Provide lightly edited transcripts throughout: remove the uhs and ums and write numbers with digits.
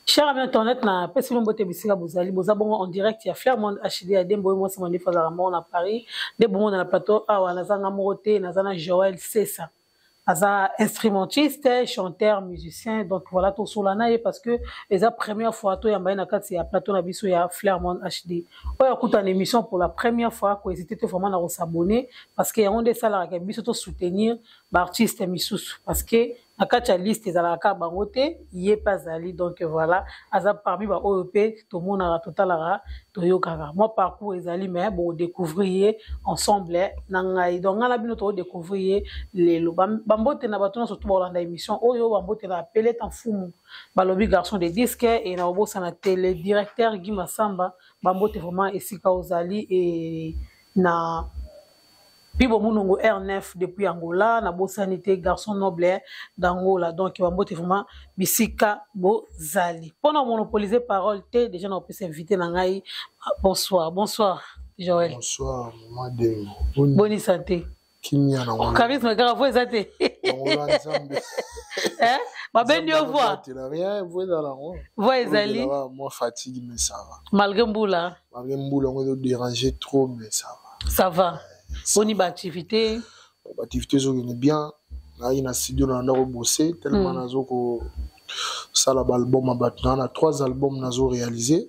Cher ami internet, na pesi bino mbote bisika bozali. Boza bongo en direct ya Flairmont HD ya Dembo, mwasi mandefu azalaka moko na Paris. Nde bomona na plateau awa, naza nga moko te, naza na Joël Sessa. Aza instrumentiste, chanteur, musicien. Donc voilà, tosola na ye parce que eza première fois toyamba ye na kati ya plateau na biso ya Flairmont HD. Oyo akuta na émission pour la première fois, kohésiter te vraiment na kos'abonner parce que yango nde esalaka biso to soutenir ba artiste misusu, parce que na kati ya liste ezalaka kaka bango te, ye mpe azali. Donc voilà, aza parmi baoyo mpe tomonaka, totalaka, toyokaka. Mwa parcours ezali, mais bokodécouvrir ye ensemble na ngai. Donc ngai na bino tokodécouvrir ye lelo. Bambote na bato nyonso to bakolanda émission oyo. Bambote na Peleta Mfumu, balobi garçon de disque, e na kobosana te le directeur Guy Masamba. Bambote vraiment esika ozali, e na Pibo Munongo R9 depuis Angola, nabosani te garçon noble d'Angola. Donc bambote vraiment bisika bozali. Mpona monopoliser parole te, déjà na opesa invité na ngai. Bonsoir, bonsoir Joël. Bonsoir, mama Dembo. Boni santé? Kimia na ngolo. Charisme kaka, voix eza te. Ngolo Nzambe. Hein? Babendi yo voix. Rien, voix ezala ngo. Voix ezali. Moi fatigue, mais ça va. Malgré mbula. Malgré mbula ngo ezo déranger trop, mais ça va. Ça va. Boni baactivité? Baactivité ezokende bien. Nayaki na studio na ndako bose tellement nazo kosala baalbum ya bato na trois albums nazo réaliser.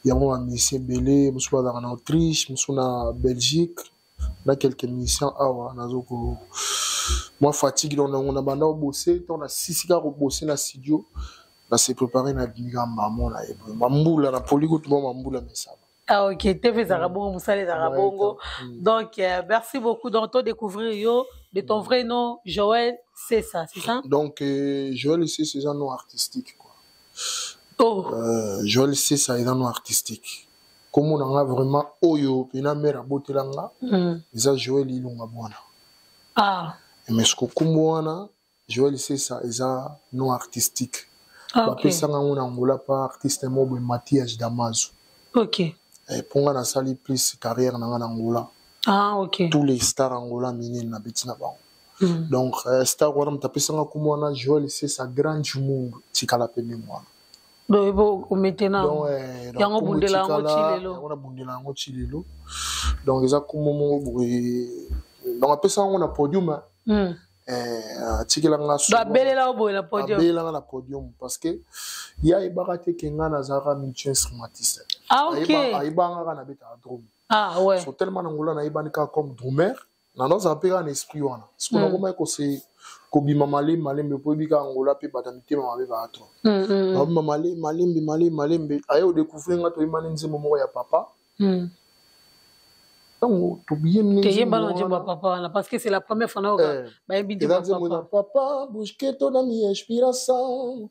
Yango bamusicien ebele, mosusu bazalaka na Autriche, mosusu na Belgique, na quelques musiciens awa. Nazo ko mwa fatigue, donc nango na banda kobose. Ntango nasisi kaka kobose na studio, na se préparé na bimika mbamo na ye mambula na poli kutu mwa mambula, mais ça va. Ah ok, TV ezalaka bongo, mosala ezalaka bongo. Donc merci beaucoup. Donc to découvrir yo de ton vrai nom, Joël Sessa, c'est ça? Donc Joël Sessa eza nom artistique, quoi. Oh. Joël Sessa eza nom artistique. Kombo na nga vraiment oyo mpena mare abotela nga eza Joël Ilunga Bwana. Mais siko kombo wana Joël Sessa eza nom artistique. Bapesanga yango na Angola pa artiste moko boye, Mathias Damazo. Mpo nga nasali plus carrière na nga na Angola. Tous les stars Angola minene nabeti na bango. Donc star wana moto apesanga kombo wana Joël Sessa Grande Mundu, tikala mpe ndenge wana. Donc maintenant yango bundela yango ti lelo. Yango nabundela yango ti lelo. Donc eza kombo moko boye, donc apesanga yango na podium. Atikelanga. Abelela yo boye na podium? Abelelanga na podium parce que ye ayebaka te ke nga nazalaka multi instrumentiste. Ayebaka kaka nabetaka drum. So tellement na Angola nayebani kaka comme drummer, na nazala mpe kaka na esprit wana. Siko nakomaki kose kobima malembe malembe, po oyebi kaka Angola mpe bato ya mitema mabe baa trop. Nakobima malembe malembe malembe malembe, aye odécouvrir nga, toyembani nzembo moko ya papa. Ntango toyembi Teyemba na nzembo ya papa wana, parce que c'est la première fois nayoka bayembi nzembo ya papa. Papa, busquei toda minha inspiração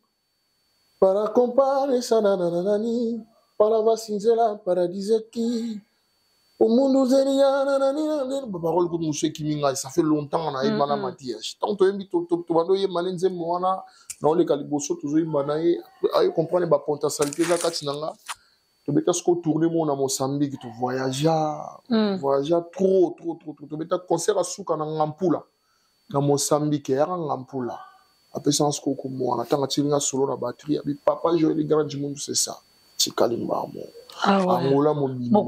para comparar essa nananani palavra cinzela para dizer que o mundo seria nanani. Baparole kutu mosu ekimi ngai, ça fait longtemps nayeba na Matias. Ntango toyembi, tobanda oyemba nde nzembo wana, naoleka liboso, tozoyemba na ye, aye comprendre bapotentialité eza kati na nga. Tobeta siko tournée moko na Mozambique, tovoyagea, voyagea trop trop trop trop. Tobeta concert asuka na Ngampula na Mozambique, eyaka Ngampula. Apesanga siko kombo wana ntango atili nga solo na batterie, abi: "Papa Joel Grand du Monde, c'est ça." Tikali mbamo. Angola mobimba.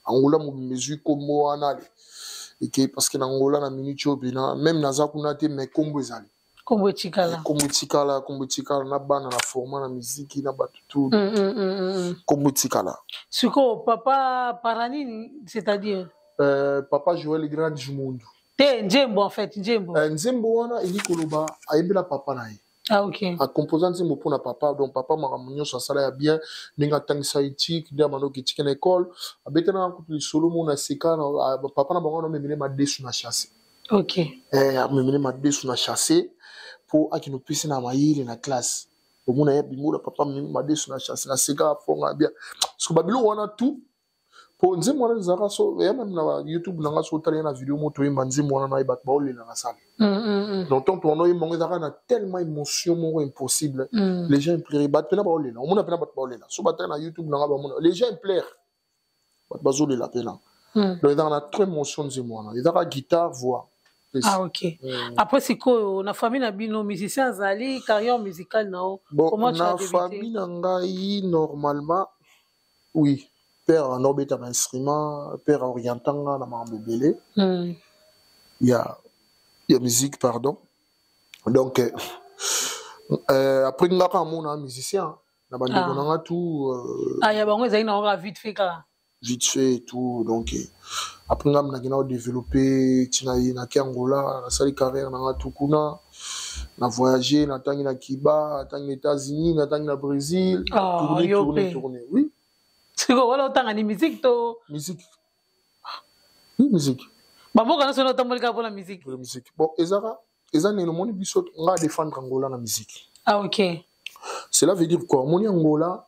Angola mobimba ezwi kombo wana eke, parce que na Angola na minute oyo mpena même naza kuna te, mais kombo ezali. Kombo etikala. Kombo etikala, kombo etikala na bana na format na miziki na bato tu. Kombo etikala. Sikoyo papa para nini, c'est-à-dire? Papa Joel Grand du Monde. Te, nzembo en fait, nzembo. Nzembo wana eli koloba ayembela papa na ye. Akomposa nzembo mpona papa. Donc papa, makambo nyonso asala ya bien, ndenge atangisa etike, nde amandoki etike na ekole, abetelaka kutu lisolo mo na seka. Papa na bango wana amemele madesu na chasse. Amemele madesu na chasse mpo akende opesi na mayele na classe. Omona ye bimula, papa amemi madesu na chasse, na seka afonga bien. Parce que babiloko wana tout, po nzembo wana ezalaka so eya même na YouTube na nga, so otali ye na video mo toyemba nzembo wana na ye, bato baolela na salle. Donc ntango tobanda oyemba yango, ezalaka na tellement émotion moko impossible. Les gens pleurent, bato mpena baolela. Omona mpena bato baolela. So batali na YouTube na nga, bamona les gens pleurent, bato bazolela mpena. Donc ezalaka na trop émotion nzembo wana, ezalaka guitare voix. Napesi. Ah, ok. Après sikoyo, na famille na bino, musicien azali, carrière musicale na yo, Bon, comment tu as na débuté? Famille na ngai, normalement, oui, père anobeta bainstrument, père aorienta nga na makambo ebele ya musique, pardon. Donc après, nga kaka mona musicien na bandeko na nga tout. Ah, ya bango ezali na kaka vite fait kaka. Vite fait et tout. Donc après, nga nakenda kodévelopper ntina ye, naki Angola, nasali carrière na nga tout kuna, na voyagé, natangi na Cuba, natangi na États-Unis, natangi na Brésil. Ah, tourné, yo tourné, pe. Tourné, oui. Sikoyo wana otanga ni musique to? Musique, oui, musique. Bamboka nyonso wana otamboli kaka mpona musique? Pour la musique. Bon, ezaka eza nene, omoni biso, nga défendre Angola na musique. Ah, ok. Cela veut dire quoi? Omoni, Angola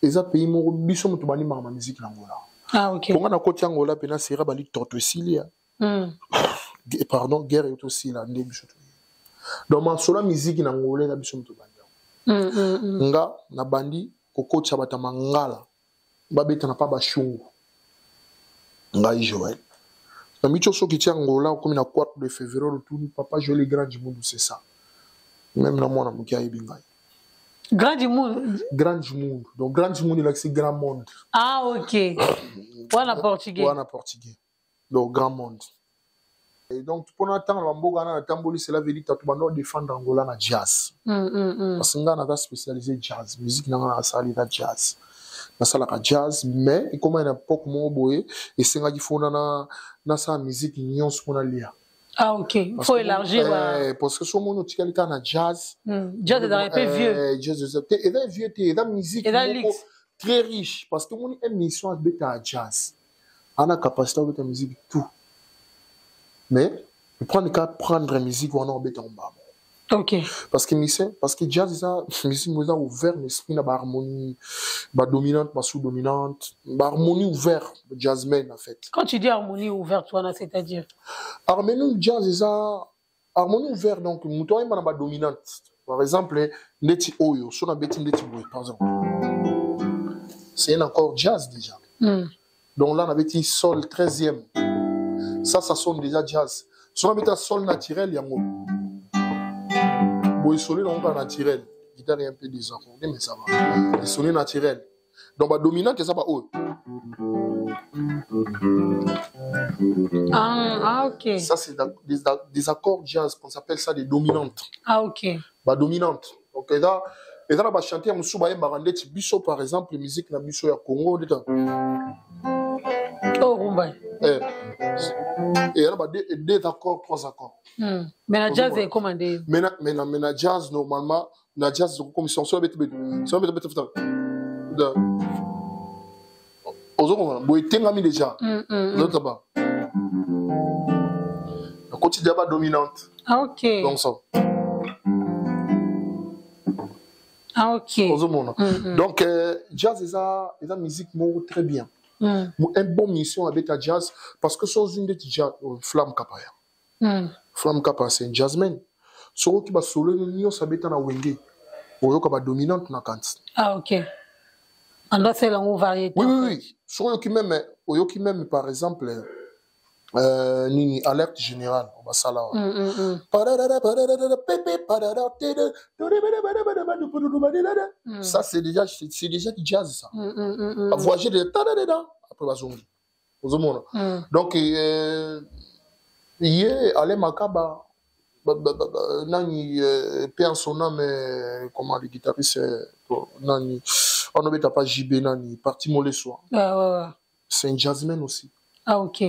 eza pays moko, biso moto bandimaka ma musique na Angola. Ah, ok. Mpo nga nakoti Angola mpena sera bali toto esili ya pardon, guerre euti osila nde biso toye. Donc masolo ya musique na Angola eza biso moto bandi yango. Nga nabandi kokotisa bato ya mangala, babetana mpa bashungu. Ngai Joel na miti, soki ti Angola okomi na 4 de février, otuni papa Joel, grand du monde, c'est ça même na mwana moke ayebi ngai. Grand du monde. Grand du monde. Donc grand du monde elakisi grand monde. Ah, ok, wana portugais. Wana portugais, donc grand monde. Et donc mpona ntango na bamboka wana natamboli, cela veut dire tatu bando défendre Angola na jazz, parce que ngai naza spécialisé jazz musique na ngai, nasali na jazz, nasalaka jazz. Mais ekóma na époque moko boye, esengaki fona nasala musique nyonso mpona lia. Ah, ok, il faut élargir. Parce que so omoni otikali kaka na jazz. Jazz ezalaka mpe vieux. Jazz eza te, eza vieux te, eza musique Eza moko luxe. Très riche, parce que omoni, émission abetaka jazz, ana capacité abeta musique tout, mais prendre ka prendre musique wana, obeta mbabo. Parce que musicien, parce que jazz eza musique moko eza ouvert na esprit, na baharmonie, badominante, basous-dominante, baharmonie ouvert, jazzman en fait. Quand tu dis harmonie ouverte wana, c'est-à-dire? Harmonie jazz eza harmonie ouverte. Donc moto ayemba na badominante, par exemple ndeti oyo so nabeti ndeti boye, par exemple, c'est un accord jazz déjà. Donc là nabeti sol 13e, ça sonne déjà jazz. So nabeti sol naturel, yango boye, esoli nango kaka naturel, guitare est un peu désaccordé, mais ça va esoli naturel. Donc badominante eza baoyo. Ah, ah, ok. Ça, c'est des accords jazz qu'on s'appelle ça des dominantes. Ah, ok. Badominante. Donc eza na bachanteur mosusu bayembaka ndeti biso, par exemple musique na biso ya Congo ndeti Oh, rumba. Eya na ba deux accords, trois accords. Mais na jazz ekoma nde? Mais na jazz, normalement, na jazz comme so beti beti so beti beti beti, ozokomona boye etengami déjà. Ozotaba nakoti dia badominante. Ah, ok. Donc ça Ah, ok. Ozomona. Donc jazz eza musique moko très bien. Un bon mission abeta jazz, parce que so ozwi ndeti jazz, Flamme Kapaya. Flamme Kapaya, c'est un jazzman. Soki oki basolo nyonso abeta na Wenge, oyoka badominante na kati. Ah, ok, ando asala yango variété. Oui, soki oyoki même par exemple nini, Alerte Générale, basala wana. Ça, c'est déjà du jazz, ça. Voyager de tadadada, après bazongi, ozomona. Donc ye Alain Makaba, nani, paix en son âme, comment, le guitariste, nani, on n'obeta pas JB, nani, Parti Molesoa. Ah, ouais. C'est un jazzman aussi. Ah, ok.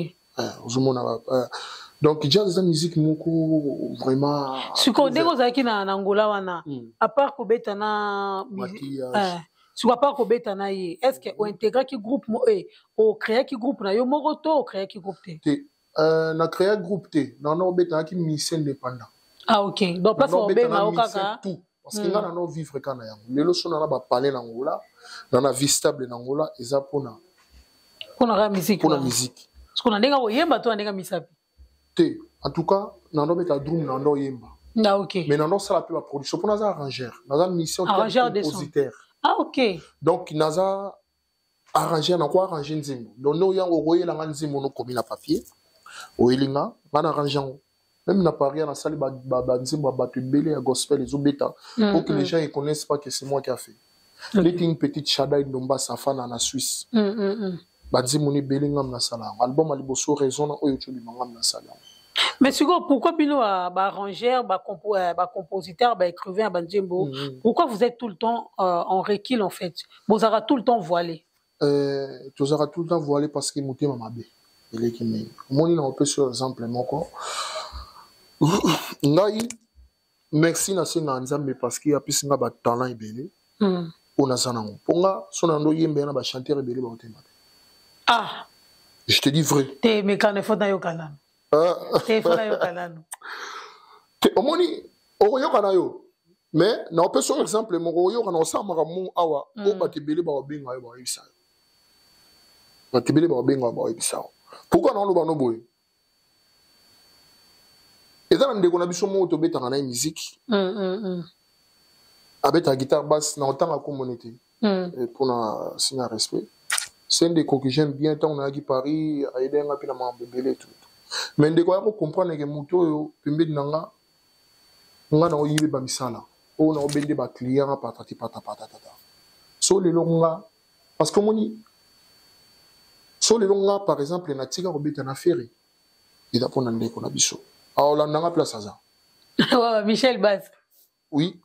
Ozomona, donc jazz eza musique moko vraiment. Sikoyo ndenge ozalaki na Angola wana, à part kobeta na Maquillage. Sikoyo, à part kobeta na ye, est ce que ointégraki groupe ocréaki groupe na yo moko to ocréaki groupe te? Te, na créa groupe te, nana obetanaki musicien indépendant. Ah, ok, donc place obenga yo kaka. Tout, parce que nga nano vivre kaka na yango. Lelo so nana bapale na Angola, nana vie stable na Angola, eza mpona mpona kaka musique. Mpona wana. Musique. Sikoyo na ndenge koyemba to na ndenge misapi? Te, en tout cas nando obeta drum, nando oyemba. Ah, ok. Mais nando osala mpe baproduction, mpo naza arrangeur, naza mission Arrangeur de son. Compositeur. Ah, ok. Donc naza arrangeur, nako arrange nzembo. Donc nde oyango okoyelanga nzembo, nokomi na papier, oyeli nga, nga na arrange yango. Même na Paris, nasali banzembo ya bato ebele ya gospel ezobeta pour que les gens ils connaissent pas que c'est moi qui a fait. Neti une petite Shadai Ndomba Safana na Suisse, banzembo ebele ngam nasala yango. Album ya liboso, Raison, na oyo tobima, ngam nasala yango. Mais sikoyo, pourquoi bino baarrangeur, bacompositeur, baécrivain ya banzembo, pourquoi vous êtes tout le temps en recul? En fait, bozalaka tout le temps voilé. Tozalaka tout le temps voilé parce que motema mabe eleki mingi. Omoni, na opesi oyo exemple moko. Ngai, merci, nasengaka Nzambe parce que apesi nga batalent ebele oyo naza nango, mpo nga so na ndo oyembela na bachanteur ebele baotema te. Ah. Je te dis vrai. Te, mekano efo nayoka nano. Te, efo nayoka nano. Te, omoni, okoyoka na yo, mais na opesi oyo exemple moko. Oyoka na osala makambo awa oyo bato ebele bakobenga yo, bakoyebisa yo. Bato ebele bakobenga yo, bakoyebisa yo. Pourquoi naoloba no boye? Eza na ndeko na biso moko tobetaka na ye musique, abetaka guitare basse, na otanga komona te mpona signe ya respect. C'est ndeko que j'aime bien. Ntango nayaki Paris, ayede nga mpe na makambo ebele tout. Mais ndeko aya kocomprendre ke moto oyo pembeni na nga, nga na oyibe bamisala oyo na obende baclient nga patati patapatata. So lelo nga, parce que omoni, so lelo nga par exemple natika kobeta na Ferre, eza mpona ndeko na biso aolanda nga place aza. Michel Bas. Oui,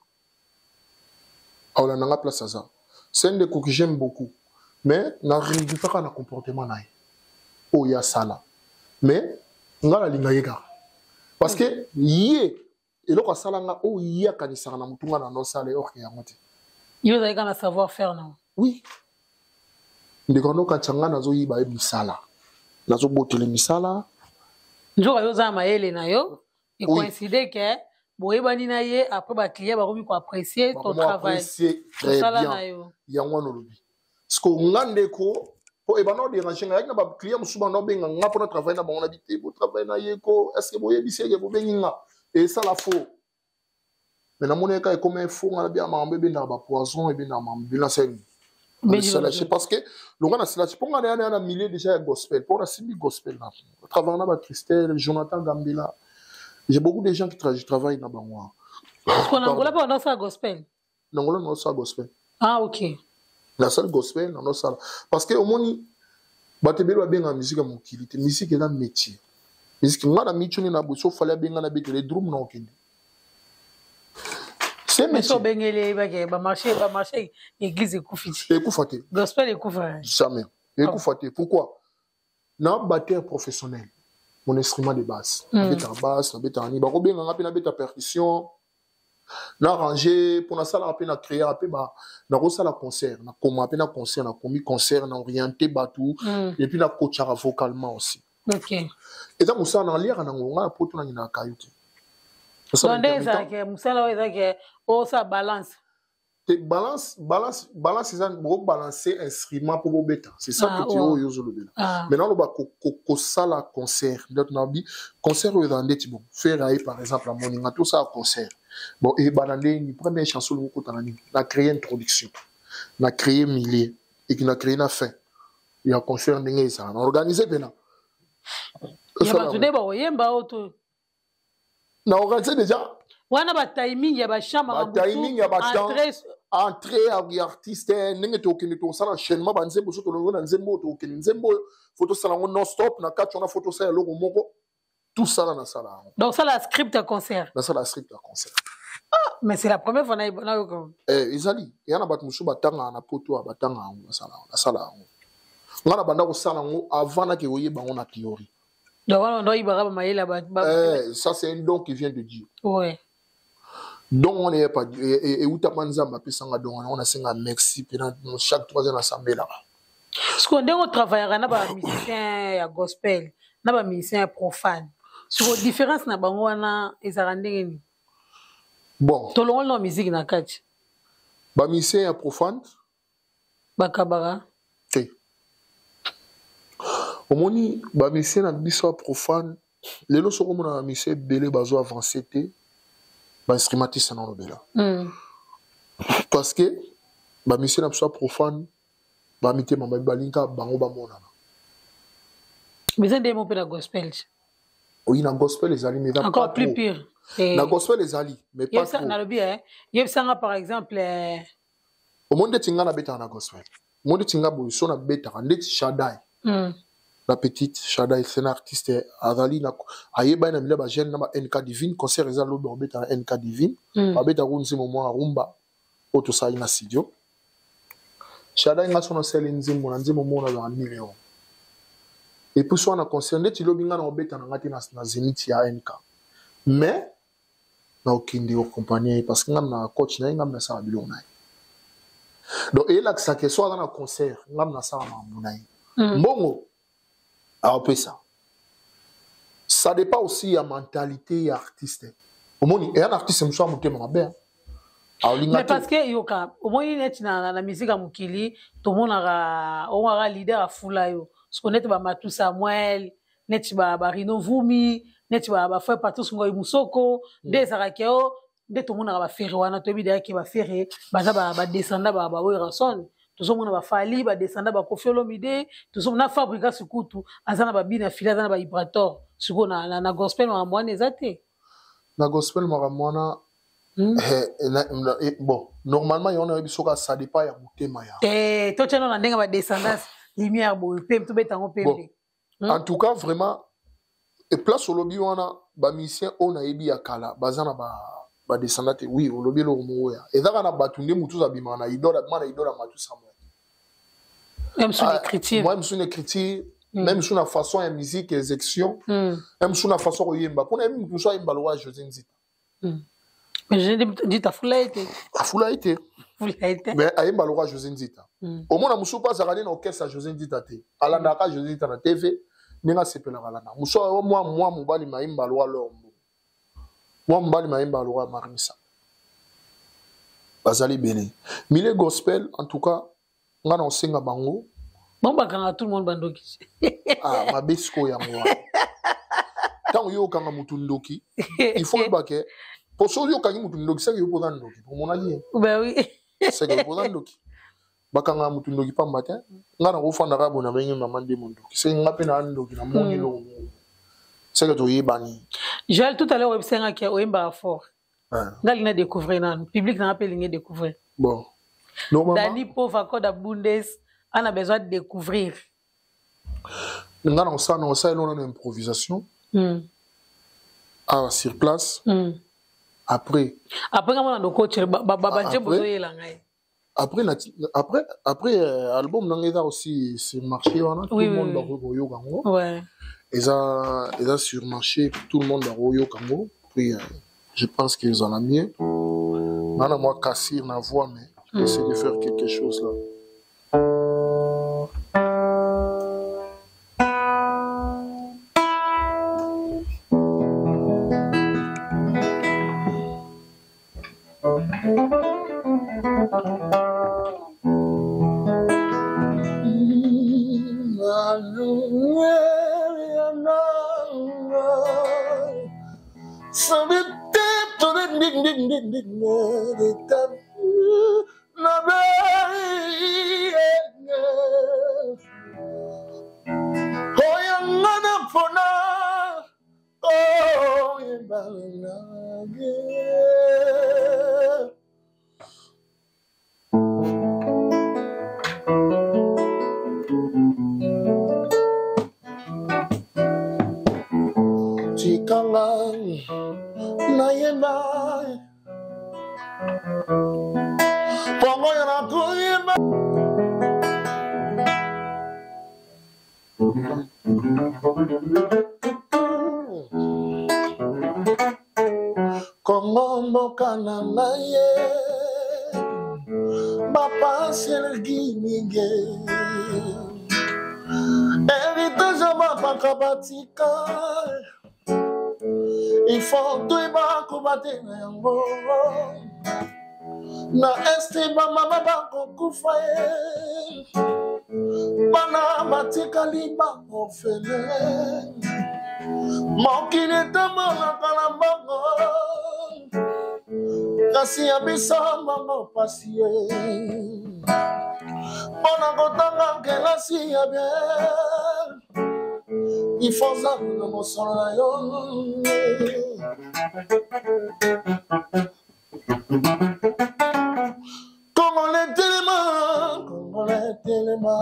aolanda nga place aza. C'est ndeko que j'aime beaucoup, mais na regrettaka na comportement na ye oyo asala. Mais nga nalinga ye kaka parce que ye eloko asala nga oyo ye akanisaka na motu, nga na nosala orke yango te. Yo ozali kaka na savoir faire na. Oui, ndeko anokanisa nga nazoyiba ye misala, nazobotela misala. Nzoka yo oza na mayele na yo, ecoïncide ke boyebani na ye, après baclient bakomi koapprécier ton travail. Osala na yo. Yango wana olobi. Parce nga ndeko po ebanda odérange nga, yaki na baclient mosusu banda obenga nga mpona travail na bango, na bi te, botravaille na ye ko, est ce que boyebisi eke bobengi nga esala faux? Mais namoni eka ekoma faux. Nga na bia makambo ebendaka bapoison, ebendaka makambo ebele. Nasali nasalaki parce que longa nasalaki mpo nga na ya na milieu déjà ya gospel, mpo nasimbi gospel na travaille na bacristel, Jonathan Gambela. J'ai beaucoup de gens qui tra je travaille na bango. Na Angola mpe bandosala gospel? Na Angola naosala gospel. Ah, ok. Nasali gospel, nanosala parce que omoni, bato ebele babengaka musique ya mokili te. Musique eza métier. Musique, nga na mituni na boye, so Fally abenga na betele drum, na okende. C'est métier. Obengeli bake bamarché, bamarché église ekufi ti. Ekufa te. Gospel ekufa. Jamais ekufa te. Pourquoi? Na batteur professionnel, mon instrument de basse, nabetaka basse, nabetaka nini, bakobenganga mpe nabeta percussion, na arranger mpo nasalaka mpe na créer mpe nakosala concert, nakoma mpe na concert, nakomi concert, na orienté bato et puis nacoachaka vocalement aussi. Eza mosala naliaka nango. Ngai na poto nanginaka kayo te. Nde ezalaka mosala oyo ezalaka osala balance. Te, balance, balance, balance eza bobalance instrument mpo bobeta. C'est ça. Ah, que ti oyo ozolobela. Ah. Maintenant loba kosala concert, ndeti nabi concert oyo ezala ndeti bon, Ferre aye par exemple, amoninga tosala concert. Bon, ebanda ndeni? Première chanson olingi okotana nini? Na créer introduction, na créer milieu eki, na créer na fin ya concert, ndenge ezala na organise mpena. Ya bato nde bakoyemba oyo to. Na organise déjà. Wana batiming ya bachamp. Batiming ya batemps, entrée ya artiste, ndenge tokende, tosala enchaînement banzembo. So tolongo na nzembo oyo, tokende nzembo oyo, fo tosala yango non stop. Na kati wana fo tosala eloko moko, tout sala, nasala yango. Donc sala script ya concert. Nasala script ya concert. Ah, mais c'est la première fois nayoka. Eh, ezali eya na bato mosusu batangaka na poto oyo, batanga yango, basala yango. Nasala yango, nga na banda kosala yango avant nake koyeba yango na théorie. Donc wana ndo oyibaka bamayele ya bato. Eh, ça c'est un don qui vient de Dieu. Ouais. Don wana eyepa euta mpa Nzambe, apesanga don wana. Wana asenga merci mpena chaque 3 ans nasambelaka. Sikoyo ndenge otravaillaka na bamusicien ya gospel na bamusicien ya profane, sikoyo différence na bango wana ezalaka ndenge nini? Bon. Tolongoli na musique na kati. Bamusicien ya profane. Bakabaka. Te, omoni, bamusicien na biso ya profane lelo, soki omona bamusicien ebele bazo avance te, bainstrumentiste na olobela, parce que bamusicien na biso ya profane, bamitema mabe, balingi kaka bango bamonana. Mais eza ndenge mo mpe na gospel. Oyi, na gospel ezali, mais eza encore plus pire. Na gospel ezali, mais pas trop. Nalobi, yebisanga par exemple. Omoni, ndeti nga nabetaka na gospel, omoni ndeti nga boye, so nabetaka ndeti Shadai, la petite Shadai, c'est un artiste azali na ayebani na milieu bajeune na ba NK Divine. Concert eza lobi, babeta na NK Divine, babetaka nzembo mwa rumba oyo tosali na studio. Shadai, nga so nasali nzembo na nzembo moko, nazwaka 1000 €. Et puis so wana concert ndeti lobi, nga na obeta na nga te na Zénith ya NK, mais naokende accompagner ye, parce que ngam na coach na ye, ngam nasala biloko na ye. Donc eyelakisaka so aza na concert, ngam nasala makambo na ye. Mbongo aopesa, ça dépend aussi ya mentalité ya artiste. Omoni, eya na artiste mosusu ya motema mabe. Mais parce que yoka, omoni neti na musique ya mokili, tomonaka omonaka leader afula yo siko, neti bamatu Samuel, neti barino Vumi, neti bafrère Patrice Ngoi Musoko, nde ezalaka o nde tomonaka baFerre wana. Toyebi deyaki baFerre baza badescenda baWerrason, tozomona baFally badescenda baKoffi Olomide, tozomona Fabregas kutu aza na babina fili, aza na baIbrator. Sikoyo na gospel makambo wana eza te? Na gospel makambo wana, bon, normalement yango nayebi soki ça dépend ya motema ya Te, totiano na ndenge badescendance lumière boye pembe, tobeta yango pembe. En tout cas, vraiment, e place olobi wana, bamusicien oyo nayebi ya kala baza na badescenda te. Oui, olobi eloko moko ya eza kaka na bato nde motu abimaka na idole, abima na idole ya Matu Samuel. Même sous l'écriture. Moi, mosusu na écriture, même mosusu na façon ya musique, exécution, même mosusu na façon koyemba, mpona yebi motu mosusu ayemba lokola José Nzita. Mais José Nzita afula ye te. Afula ye te. Afula ye te. Mais ayemba lokola José Nzita. Omona mosusu mpo azalaka nde na orchestre ya José Nzita te, alandaka José Nzita na TV ndenge asepelaka alanda. Mosusu mwa mobali mayemba lokola Lormbo, mwa mobali mayemba lokola Marimisa. Bazali ebele, milieu gospel. En tout cas, nga na osenga bango. Bango bakanga tout le monde bandoki. Ah, mabe sikoyo yango wana. Ntango yo okanga motu ndoki, il faut oyeba ke po soki okangi motu ndoki, seke yo mpoza ndoki, omonaki ye. Ben oui. Seke yo mpoza ndoki. Bakangaka motu ndoki pamba te. Nga na kofandaka boye, na benge mama nde mondoki, seke nga mpe na ndoki, namoni eloko moko, seke toyebani. Joël, tout à l'heure oyebisangaki oyembaka fort. Nga linga découvrir nanu, public nanga mpe elingi découvrir. Bon. Dani Pova Koda Bundes ana besoin de découvrir. Nga na kosala eloko nano improvisation awa sur place. Après Après nga mona ndokoche banzembo ozoyela ngai. Après album nanga eza aussi sur marché wana, tout le monde bakoki koyoka yango. Eza sur marché, tout le monde bakoyoka yango. Puis je pense que ezala mieux. Nga na mwa cassure na voix, mais je peux essayer de faire quelque chose là. Oyangana mpona oyebana. Tikanga nayemba pongo ya nakoyemba. Kongo mboka na ngai ye, bapasi eleki mingi, héritage ya bapaka batika, il faut toyeba kobatela yango. Na Est bamama bakokufa ye, bana batikali baorphelin. Mokili etambolaka na bango, kasi ya biso bango pasi ye mpona kotanga kelasi ya bien. Il faut ozala na mosolo na yo. Congolais telema, Congolais telema,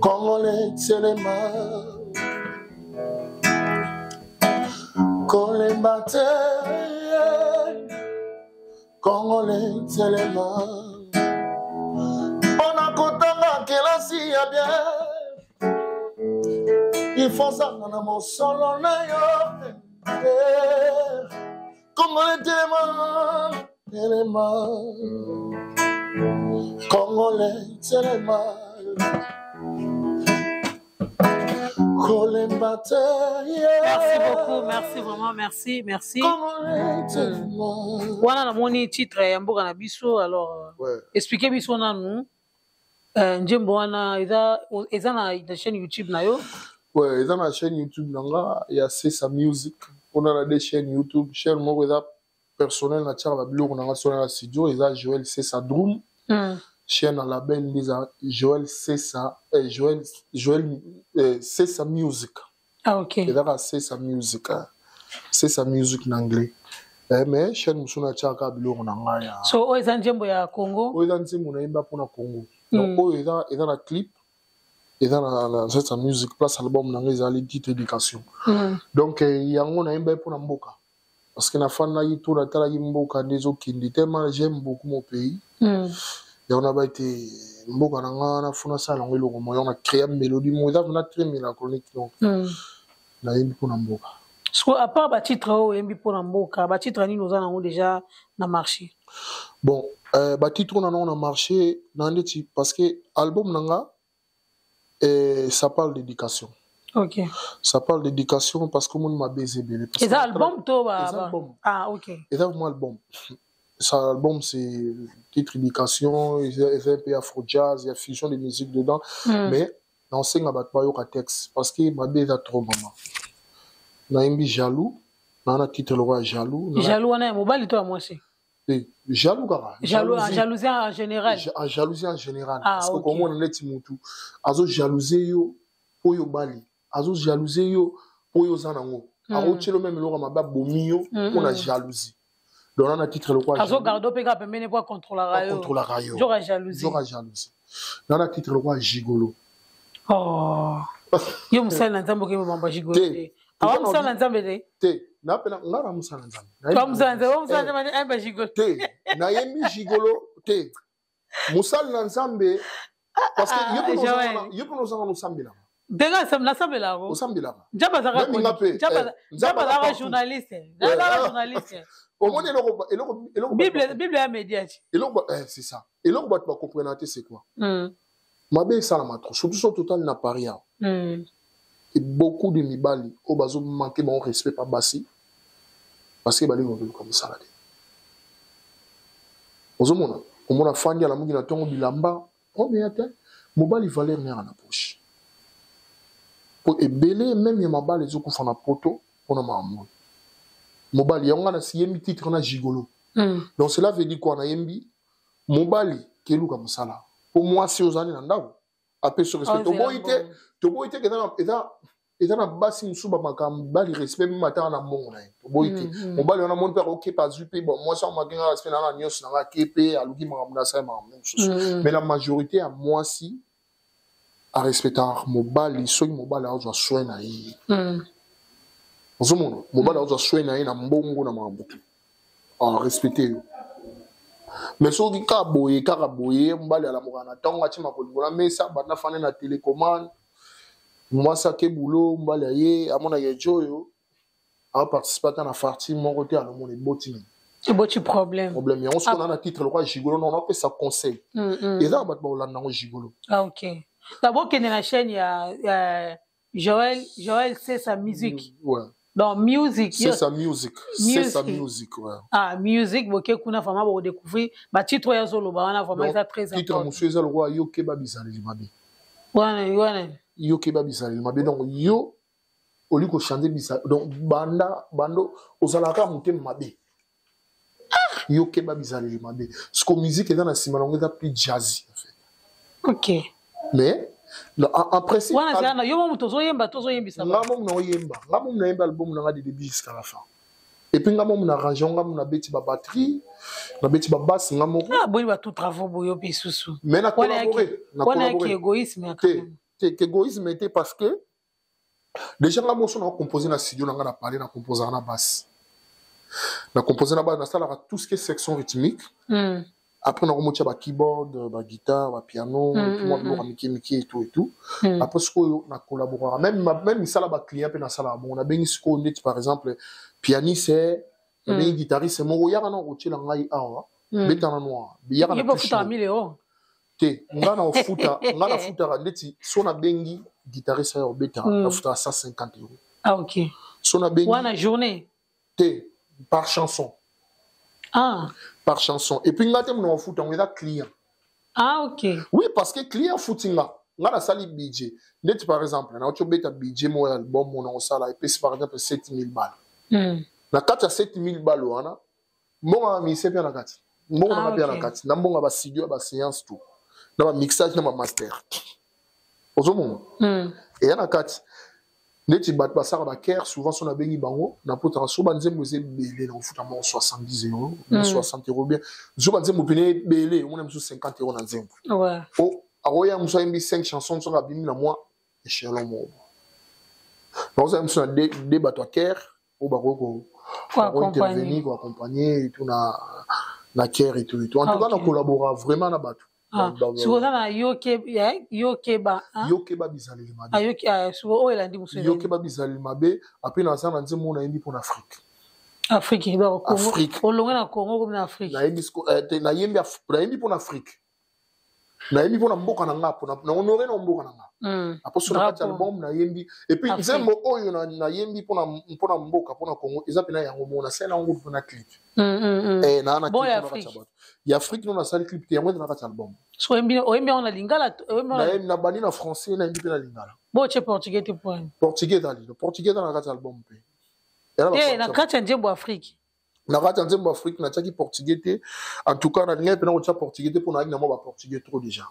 Congolais telema. Kolemba te, Congolais telema. Mpona kotanga kelasi ya bien, il faut ozala na mosolo na yo. Congolais telema, telema. Congolais telema. Kolemba te. Merci beaucoup, merci vraiment, merci, merci. Congolais telema. Wana namoni titre ya mboka na biso, alors expliquez biso nanu nzembo wana eza na chaîne YouTube na yo. Ouais, eza na chaîne YouTube na nga ya Sesa Music. Mpona na deux chaînes YouTube, chaîne moko eza personnel, na tiaka babiloko na nga sona na studio, eza Joël Sesa Drum. Chaîne na label nde eza Joël Sesa, Joël Sesa Music. Ah, ok. Eza kaka Sesa Music, hein. Sesa Music na anglais. Mais chaîne mosusu na tiaka biloko na ngai ya So oyo eza nzembo ya Congo. Oyo eza nzembo nayemba mpona Congo. Donc oyo eza na clip, eza na Sesa Music place album na ngai ezali titre éducation. Donc yango nayemba ye mpona mboka parce que nafandaki to natalaki mboka nde ezokende, tellement j'aime beaucoup mon pays. Yango naba ete mboka na nga nafuna asala yango eloko moko, yango na créa mélodie moko eza vraiment très mélancolique, donc nayembi mpona mboka. So à part batitre oyo oyembi mpona mboka, batitre nini oza nango déjà na marché? Bon, batitre oyo nango na marché na ndeti, parce que album na nga, ça parle d'éducation. Ça parle d'éducation parce que omoni mabe eza ebele. Parce Eza que album to ba Eza album. Ah, ok. Eza vraiment album. Ça, album, c'est titre éducation, eza un peu afro jazz, il y a fusion de musique dedans. Mais naosenga bato bayoka texte parce que mabe eza trop, mama. Nayembi jaloux, na titre lokola jaloux. Jaloux wana ya mobali to ya mwasi? Eh, jaloux kaka. Jaloux, Jalousie. Jalousie en général. Jalousie en général. Ah, parce que komona neti mutu azo jalouser yo oyo bali, azo jalouser yo oyo oza nango. Akotiela même eloko ya mabe, abomi yo mpona jalousie. Donc na titre lokola jaloux. Azogarde mpe kaka pembeni po akontrolaka yo. Akontrolaka yo. Joka jalousie. Joka jalousie. Na titre lokola gigolo. Oh. Yo mosali na Nzambe, okemba mambo ya gigolo Te. te. Awa mosali na Nzambe te. Te, napena nga na mosala na Nzambe. To mosali na Nzambe, mosali na Nzambe ayemba gigolo. Te, nayembi gigolo te, mosali na Nzambe, parce que yo mpe Joël. yo mpe ozanga nosambelaka. Ndenge nasambelako. Osambelaka. Nzambe azalaka Même nga mpe, Nzambe Nzambe Nzambe aza azalaka partout. journaliste. Nzambe azalaka journaliste. Omoni eloko Bible ya média ti. Eloko, c'est ça, eloko bato bakomprena te, c'est quoi? Mabe esalama trop, surtout so total na Paris awa. Et beaucoup de mibali oyo bazomanke bango respect pa basi parce que balingi koluka mosala te. Ozomona, omona fandi, alamuki na ntongo, bilamba omeya te. Mobali valeur nera na poche, po ebele même ya mabala ezokufa na poto mpona makambo mobali. Yango nga nasiyembi titre na gigolo. Donc cela veut dire quoi? Nayembi mobali keluka mosala po mwasi ozali na ndako apesi respect. Ozela Toboyi te, mbongo. toboyi te ke eza na basi mosusu bamakambo mibali respect meme ataka na mbongo na ye, toboyi te. Mobali wana moni mpe akokepa, azwi mpe bon, mwasi wango makenga respect na nyonso nanga, ake mpe aluki makambo na asali makambo mosusu. Mais la majorité ya mwasi arespectaka mobali soki mobali azwa soin na ye. Ozomona, mobali azwa soin na ye na mbongo na makambo te, arespecte yo. Mais soki kaka boye mobali alamukaka na ntongo, atie makolo na mesa, banda fane na télécommande, mwasi ake bulo, mobali aye, amonaka ejo oyo aparticipe ata na farti moko te, alomona eboti nini? Eboti problème. Problème. Yango soki na titre lokola gigolo, non, napesa conseil. Eza na bato bakolanda yango gigolo. Ah, ok. D'abord okende na chaîne ya Joël c'est sa musique. Ouais. Donc music. C'est sa musique, c'est sa Music. musique, ouais. Ah, music, boke kuna, vraiment bokodécouvrir batitre oyo azoloba wana, vraiment eza très Titre important. mosusu eza lokola yo keba bizaleli mabe. Wana wana. Yo keba bizaleli mabe, donc yo oli kochange bisa, donc banda bando ozalaka motema mabe, yo keba bizaleli mabe. Parce que musique eza na nsima nango eza plus jazzy en fait. Mais Non, en principe wana zala na yo mo moto ozoyemba to ozoyembisa nga momu naoyemba, nga momu nayemba album na nga du début jusqu'à la fin. Et puis nga momu na arrange, nga momu nabeti babatterie, nabeti babasse nga moko. Ah, boni bato travaux boyo mpe susu. Mais na collaboré, na wana yaki collaboré. Égoïsme ya te te égoïsme te, parce que déjà nga moso na composé na studio na nga na parler, na composaka na basse, na composé na basse, nasalaka tout ce qui est section rythmique. Après nakomotia bakeyboard, baguitare, bapiano, et puis mwa biloko ya mike mike et tout et tout. Après sikoyo na collaboraka même misala baclient mpe nasalaka bongo. Nabengi sikoyo neti par exemple pianiste, nabengi guitariste moko, yaka na kotiela ngai awa, beta na noir, yaka na ye bofutaka 1000 euros. Te, nga na ofuta, nga nafutaka ndeti so nabengi guitariste ayo obeta, nafutaka 150 euros. Ah, ok. So nabengi wana journée? Te, par chanson. Ah. Par chanson. Et puis nga te mona ofuta yango, eza client. Ah, ok. Oui, parce que client futi nga, nga nasali budget. Ndeti par exemple nauti obeta budget moko ya album mona osala, epesi par exemple 7000 balles. Na kati ya 7000 balles wana, mbongo ya mise mpe na kati, mbongo nanga mpe na kati, na mbongo ya bastudio, ya baséance, tout, na bamixage, na bamaster, ozomona eya na kati. Neti bato basalaka bachœur, souvent so nabengi bango, napotaka so banzembo eza ebele, na kofuta moko 70 euro, 60 euro, bien so banzembo pene ebele, omona mosusu 50 euro na nzembo. O akoya mosu ayembi 5 chansons, soki abimi na mwa échelon moko, nakozala mosu na de bato ya chœur oyo bakoki kointervenir, koaccompagner et tout na chœur et tout et tout. En tout cas, na collabora vraiment na bato. Sikoyo oza na yokeba. Yokeba bizaleli mabe. Oyo elandi mosu. Yokeba bizaleli mabe. Apres naza na nzembo oyo nayembi mpona Afrique. Afrique? Olonge na Congo, komi na Afrique? Nayembi mpona Afrique, nayembi mpona mboka na nga, na honore na mboka na nga. Aposo na kati ya album nayembi, et puis nzembo oyo nayembi mpona mboka, mpona Congo, eza mpena yango moko nasali yango mpona clip naa na clip na kati ya bato ya Afrique. No, nasali clip te, yango eza na kati ya album. Oyembi yango na lingala? Nabandi na français, nayembi mpe na lingala. Botie portugais te point? Portugais ezali, portugais eza na kati ya album mpe. Na kati ya nzembo Afrique? Na kati ya nzembo Afrique natiaki portugais te. En tout cas nalingaki mpena kotia portugais te mpo nayaki na mwa baportugais trop déjà.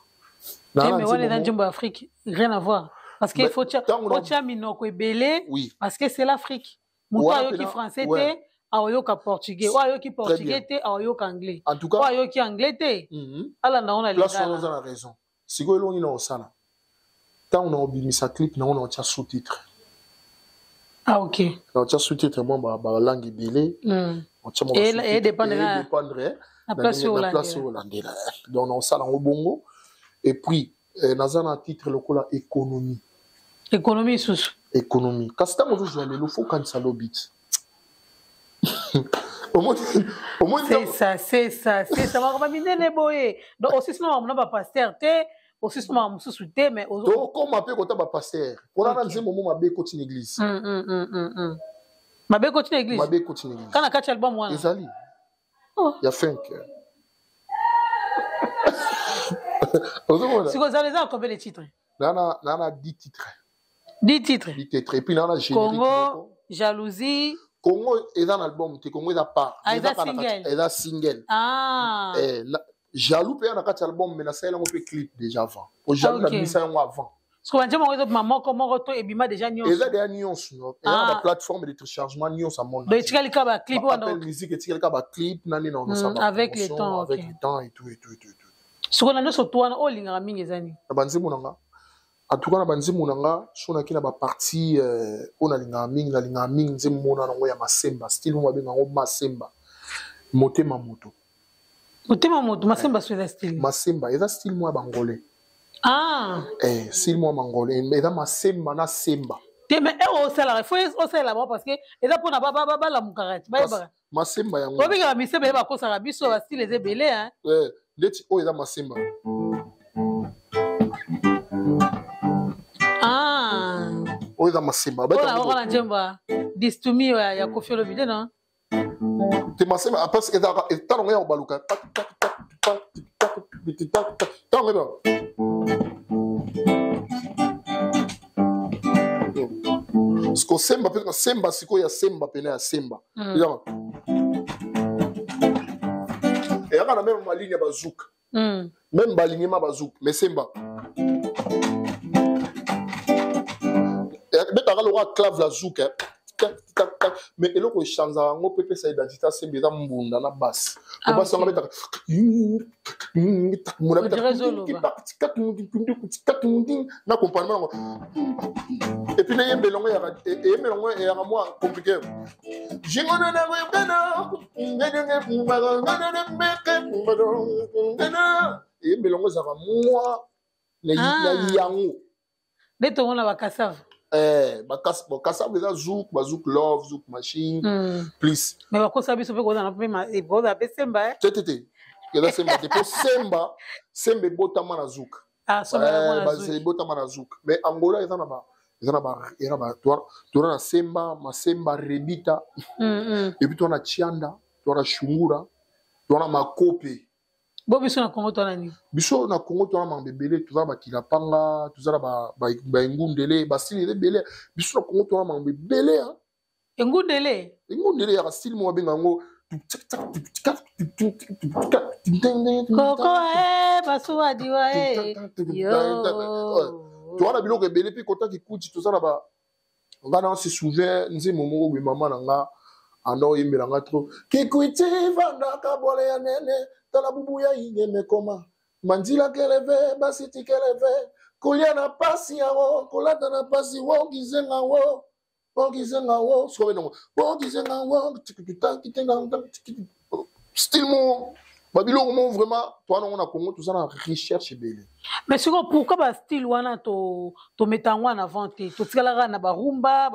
Mais wana eza nzembo ya Afrique, rien à voir, parce que faut tia minoko ebele, parce que c'est l'Afrique. Moto ayoki français te, aoyoka portugais. Oyo ayoki portugais te, aoyoka anglais. En tout cas oyo ayoki anglais te, alanda ngo na lingala. Oza na raison. Sikoyo elongi na osala, ntango na obimisa clip nango, na otia sous-titre. Ah, ok. Na otia sous-titre mwa balangue ebele. Edépendre na place oyo olandela. Donc na osala yango bongo. Et puis naza na titre lokola économie. Économie susu? Économie. Kasi ntango ozozwa lelo, fo okanisa lobi ti. C'est ça, c'est ça, c'est ça. Makambo minene boye. Donc osisi na makambo na bapasteur te, osisi na makambo mosusu te, mais Tokóma mpe kota bapasteur mpona na nzembo mo mabe ekoti na église. Mabe ekoti na église? Mabe ekoti na église. Kana kati ya album wana? Ezali ya fenk, ozomona. Sikoyo eza na combien de titres? Naa na 10 titres. 10 titres? 10 titres. Et puis naa na générique. Congo, jalousie. Congo eza na album te, Congo eza part. Ah, eza single. Eza single. Ah. Eh, jaloux mpe ya na kati ya album, mais nasali yango mpe clip déjà avant po jaloux nabimisa yango avant. Parce que banzembo yango ezobima moko moko to ebima déjà nyonso? Eza deya nyonso, eza na baplateforme de téléchargement nyonso ya monde. Donc etikali kaka baclip wana? Apple Music, etikali kaka baclip na nde na Avec le temps. Avec le temps et tout et tout et tout et tout. Sikoyo na nyonso to wana, oyo olingaka mingi eza nini? Na banzembo na nga, en tout cas na banzembo na nga, so naki na bapartie oyo nalingaka mingi, nalingaka mingi nzembo mona nango ya Masemba, style mo babenga yango Masemba, motema moto. Motema moto, Masemba so eza style? Masemba eza style mo ya bangolais. Ah. Eh, style mo ya bangolais, eza Masemba na Semba. Te, mais ere osalaka, faut osalela bango, parce que eza mpona balamukaka ti bayebaka. Masemba yango. Obengaka misemba, ye bakosaka biso, bastyle eza ebele. Ndeti oyo eza Masemba. Ah. Oyo eza Masemba. Oyo na nzembo distumi ya Koffi Olomide, non? Te, Masemba parce que ezalaka ntango ya kobaluka, ntango eba siko semba mpe semba, sikoyo ya semba pene ya semba eyaka na même maligne ya bazouk, même balignement bazouk, mais semba. Lokola clave la zouk, eh. Mais eloko echangeaka yango mpe epesa identité ya semba eza mbunda na basse. Ah, basi yango ok. abetaka On dirait Zoloba. na accompagnement yango et puis nayembela yango eyembela yango eyaka mwa compliqué. Eyembela yango ezalaka mwa na Ah. yango. Nde tomona bakasava. Bon, kasava eza zouk, bazouk love, zouk machine plus. Mais bakosa biso mpe kozala mpe kozala mpe semba, eh? Te, te, te, eza semba te, po semba ebotama na zouk. Ah, somba yango na Bazela zouk. ebotama na zouk, mais Angola eza na ba eza na ba eza na ba toza na semba, masemba, rebita. Et puis toza na chianda, toza na shungura, toza na makope. Bo biso na Congo toza na nini? Biso na Congo toza na makambo ebele. Toza na bakilapanga, toza na baengundele, bastyle eza ebele. Biso na Congo toza na makambo ebele, hein. Engundele? Engundele yaka style moko babenga yango. Koko e basuwa diwa e yo. Toza na biloko ebele. Mpe kota kikuti, toza na ba nga na se souviens nzembo moko boye, mama na nga anda oyembela nga trop: "Kikwiti vandaka bwale ya nene, tala bubu ya inyeme koma manzila keleve basiti keleve kolia na pasi yango kolata na pasi wongizenga wo wongizenga wo." Sikoyo benango wongizenga wo, style mo babiloko mo vraiment toza nango na Congo, toza na recherche ebele. Mais sikoyo pourquoi bastyle wana tometa yango en avant te? Totikalaka na barumba,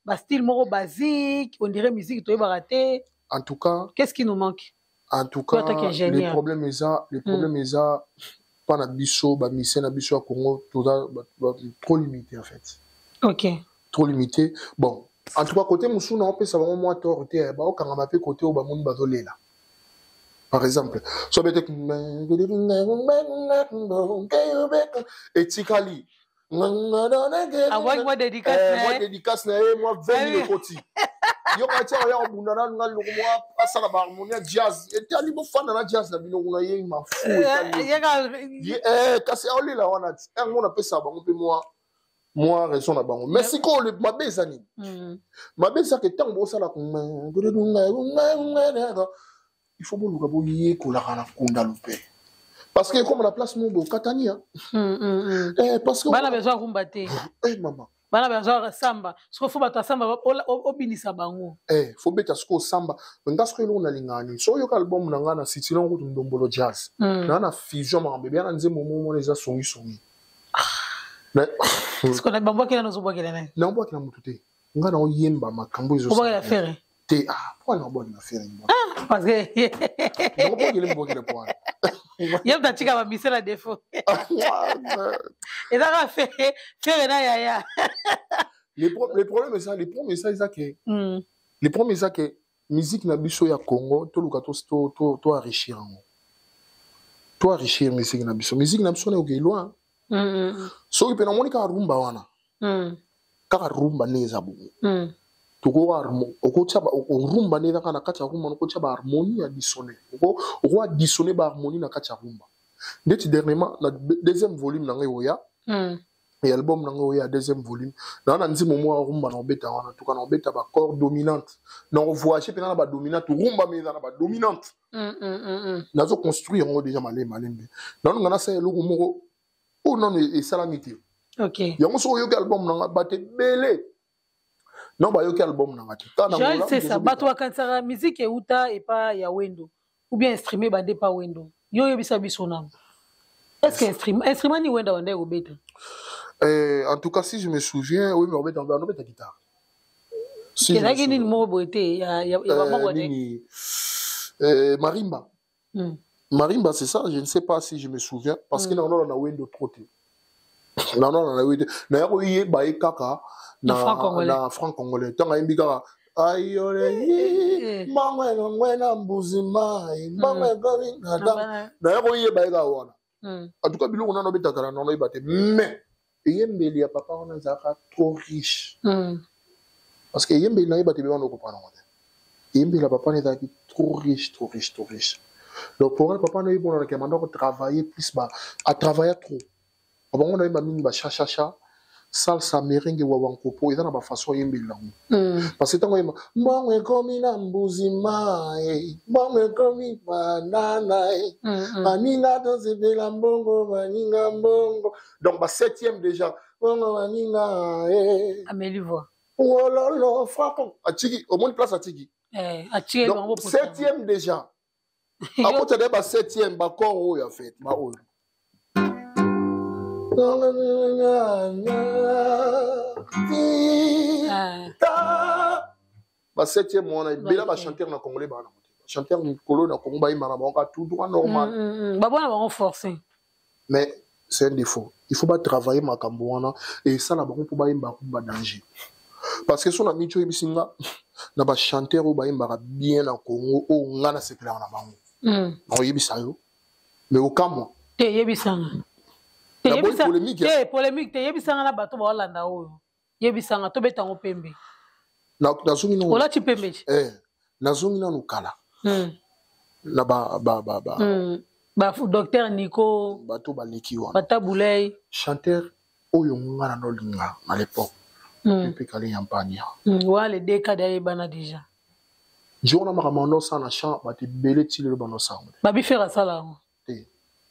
bastyle moko basique, on dirait musique toyebaka te. En tout cas, Qu'est-ce qui nous manque? En tout Toi, cas, toi qui es ingénieur. Le problème eza, le problème eza mpa na biso bamusicien na biso ya Congo, toza trop limité en fait. Trop limité. Bon, en tout cas, côté mosusu na opesa bango mwa tort te, baokangama mpe côté oyo bamoni bazolela. Par exemple, so bete etikali. Awaki mwa dédicace na Mwa ye. Dédicace na ye, mwa 20 000 Ah oui. Ekoti yoka tia oya kobunda na nga loko mwa asala baharmonie ya jazz, etali bofanda na jazz na bino kuna, ye mafu etali. Kasi aolela wana ti yango napesaka bango mpe mwa raison na bango. Mais sikoyo mabe eza nini? Mabe ezaka ntango bosala, il faut boluka boyekolaka na kundalo mpe, parce que ekoma na place moko boye okatani ya parce que Bana bezwa rumba te. Mama. Bana bezwa samba. Siko fo bato ya samba obinisa bango. Fo beta sikoyo samba. Nga sikoyo eloko nalingaka nini? So oyoka album na nga na sitile yango kutu Ndombolo Jazz, naa na fusion makambo ebea na nzembo moko mona eza songisongi. Siko na bambwakela, nozobwakela nani? Naobwakela motu te, nga naoyemba makambo. Obwakela Ferre? Te, ah, mpo naobwakela Ferre? Parce que Nakobwakela mbwakela po wana. Ye moto atika bamisela défaut, eza kaka Ferre, Ferre na yaya. Le problème eza, le problème eza ke le problème eza ke musique na biso ya Congo, toluka to enrichir yango, to enrichir musique na biso. Musique na biso na ekokei loin. Soki mpe namoni kaka rumba wana, kaka rumba nde eza bongo, okotia rumba nde eza kaka na kati ya rumba, okotia baharmonie additionnel, oko additionne baharmonie na kati ya rumba. Ndeti dernièrement na deuxième volume na ngai oya ya album na ngai oyo ya deuxième volume, naa na nzembo moko ya rumba na obeta wana tuka na obeta bacorde dominante, na ovoyage mpena na badominante rumba, me eza na badominante. Nazo construire yango déjà malembe malembe. Nano nga nasala eloko moko oyo nano esalami te. Yango soki oyoki album na nga, bato ebele non bayoki album na nga te. Kaka na Joël Angola, c'est ça. tozobeta. Bato bakanisaka musique euta epa ya Wendo ou bien instrument bande epa Wendo. Yo oyebisa biso nano, est ce que instrument ni Wendo banda ekobeta? En tout cas, si je me souviens, oui, mais on guitare. Si Ezalaki nini moko boye te ya bamoko te? Nini, marimba. Marimba, c'est ça, je ne sais pas si je me souviens, parce que na Wendo trop te. Na Wendo na yako yeba ye kaka na Na franc congolais. Na franc congolais. Ntango ayembi kaka ayole mangwena ngwena mbuzi mai mangwe na yako yeba ye kaka wana. En tout cas, biloko nano obetaka na nano oyeba te, mais eyembeli ya papa wana ezalaka trop riche, parce que eyembeli na yeba te be wana okopana ngo te. Eyembeli ya papa wana ezalaki trop riche, trop riche, trop riche. Donc pour nga, papa na yebi manda kotravailler plus, ba atravailla trop. Bango na yeba mingi bachachacha. Salsa, merengue, wawankopo, eza na bafaçon oyembeli yango. Parce que ntango oyemba mbongo ekomi na mbuzima e, mbongo ekomi banana e, baninga tosepela mbongo, baninga mbongo, donc ba septième déjà, mbongo baninga e. Ameli voix. Wololo franco atiki, omoni place atiki. Atiki. Donc septième déjà akota de ba septième, bacor oyo en fait baoyo. Ba septième wana ebela, bachanteur na congolais baa nango te. Bachanteur mikolo na Congo bayembaka bango kaka tout droit normal. Babona bango forcé. Mais c'est un défaut, il faut batravailler makambo wana esala bango mpo bayembaka kumba danger, parce que so na miti oyebisi nga na bachanteur oyo bayembaka bien na Congo, oyo nga nasepelaka na bango, nakoyebisa yo, mais okamwa. Te, yebisanga. Polémique. Te, polémique te, yebisanga na bato baolanda oyo. Yebisanga, tobeta yango pembe. Nazongi nano. Olati pembe. Nazongi nano kala na ba ba ba ba Ba docteur Nico. Bato baleki wana. Batabulei. Chanteur oyo nga na nolinga na l'époque, Pepe Kale Yampania. Wana le dekade ayebana déjà. Jour na makambo andosala na champ, bato ebele ti lelo bandosala. Babi Ferre asala yango. Te.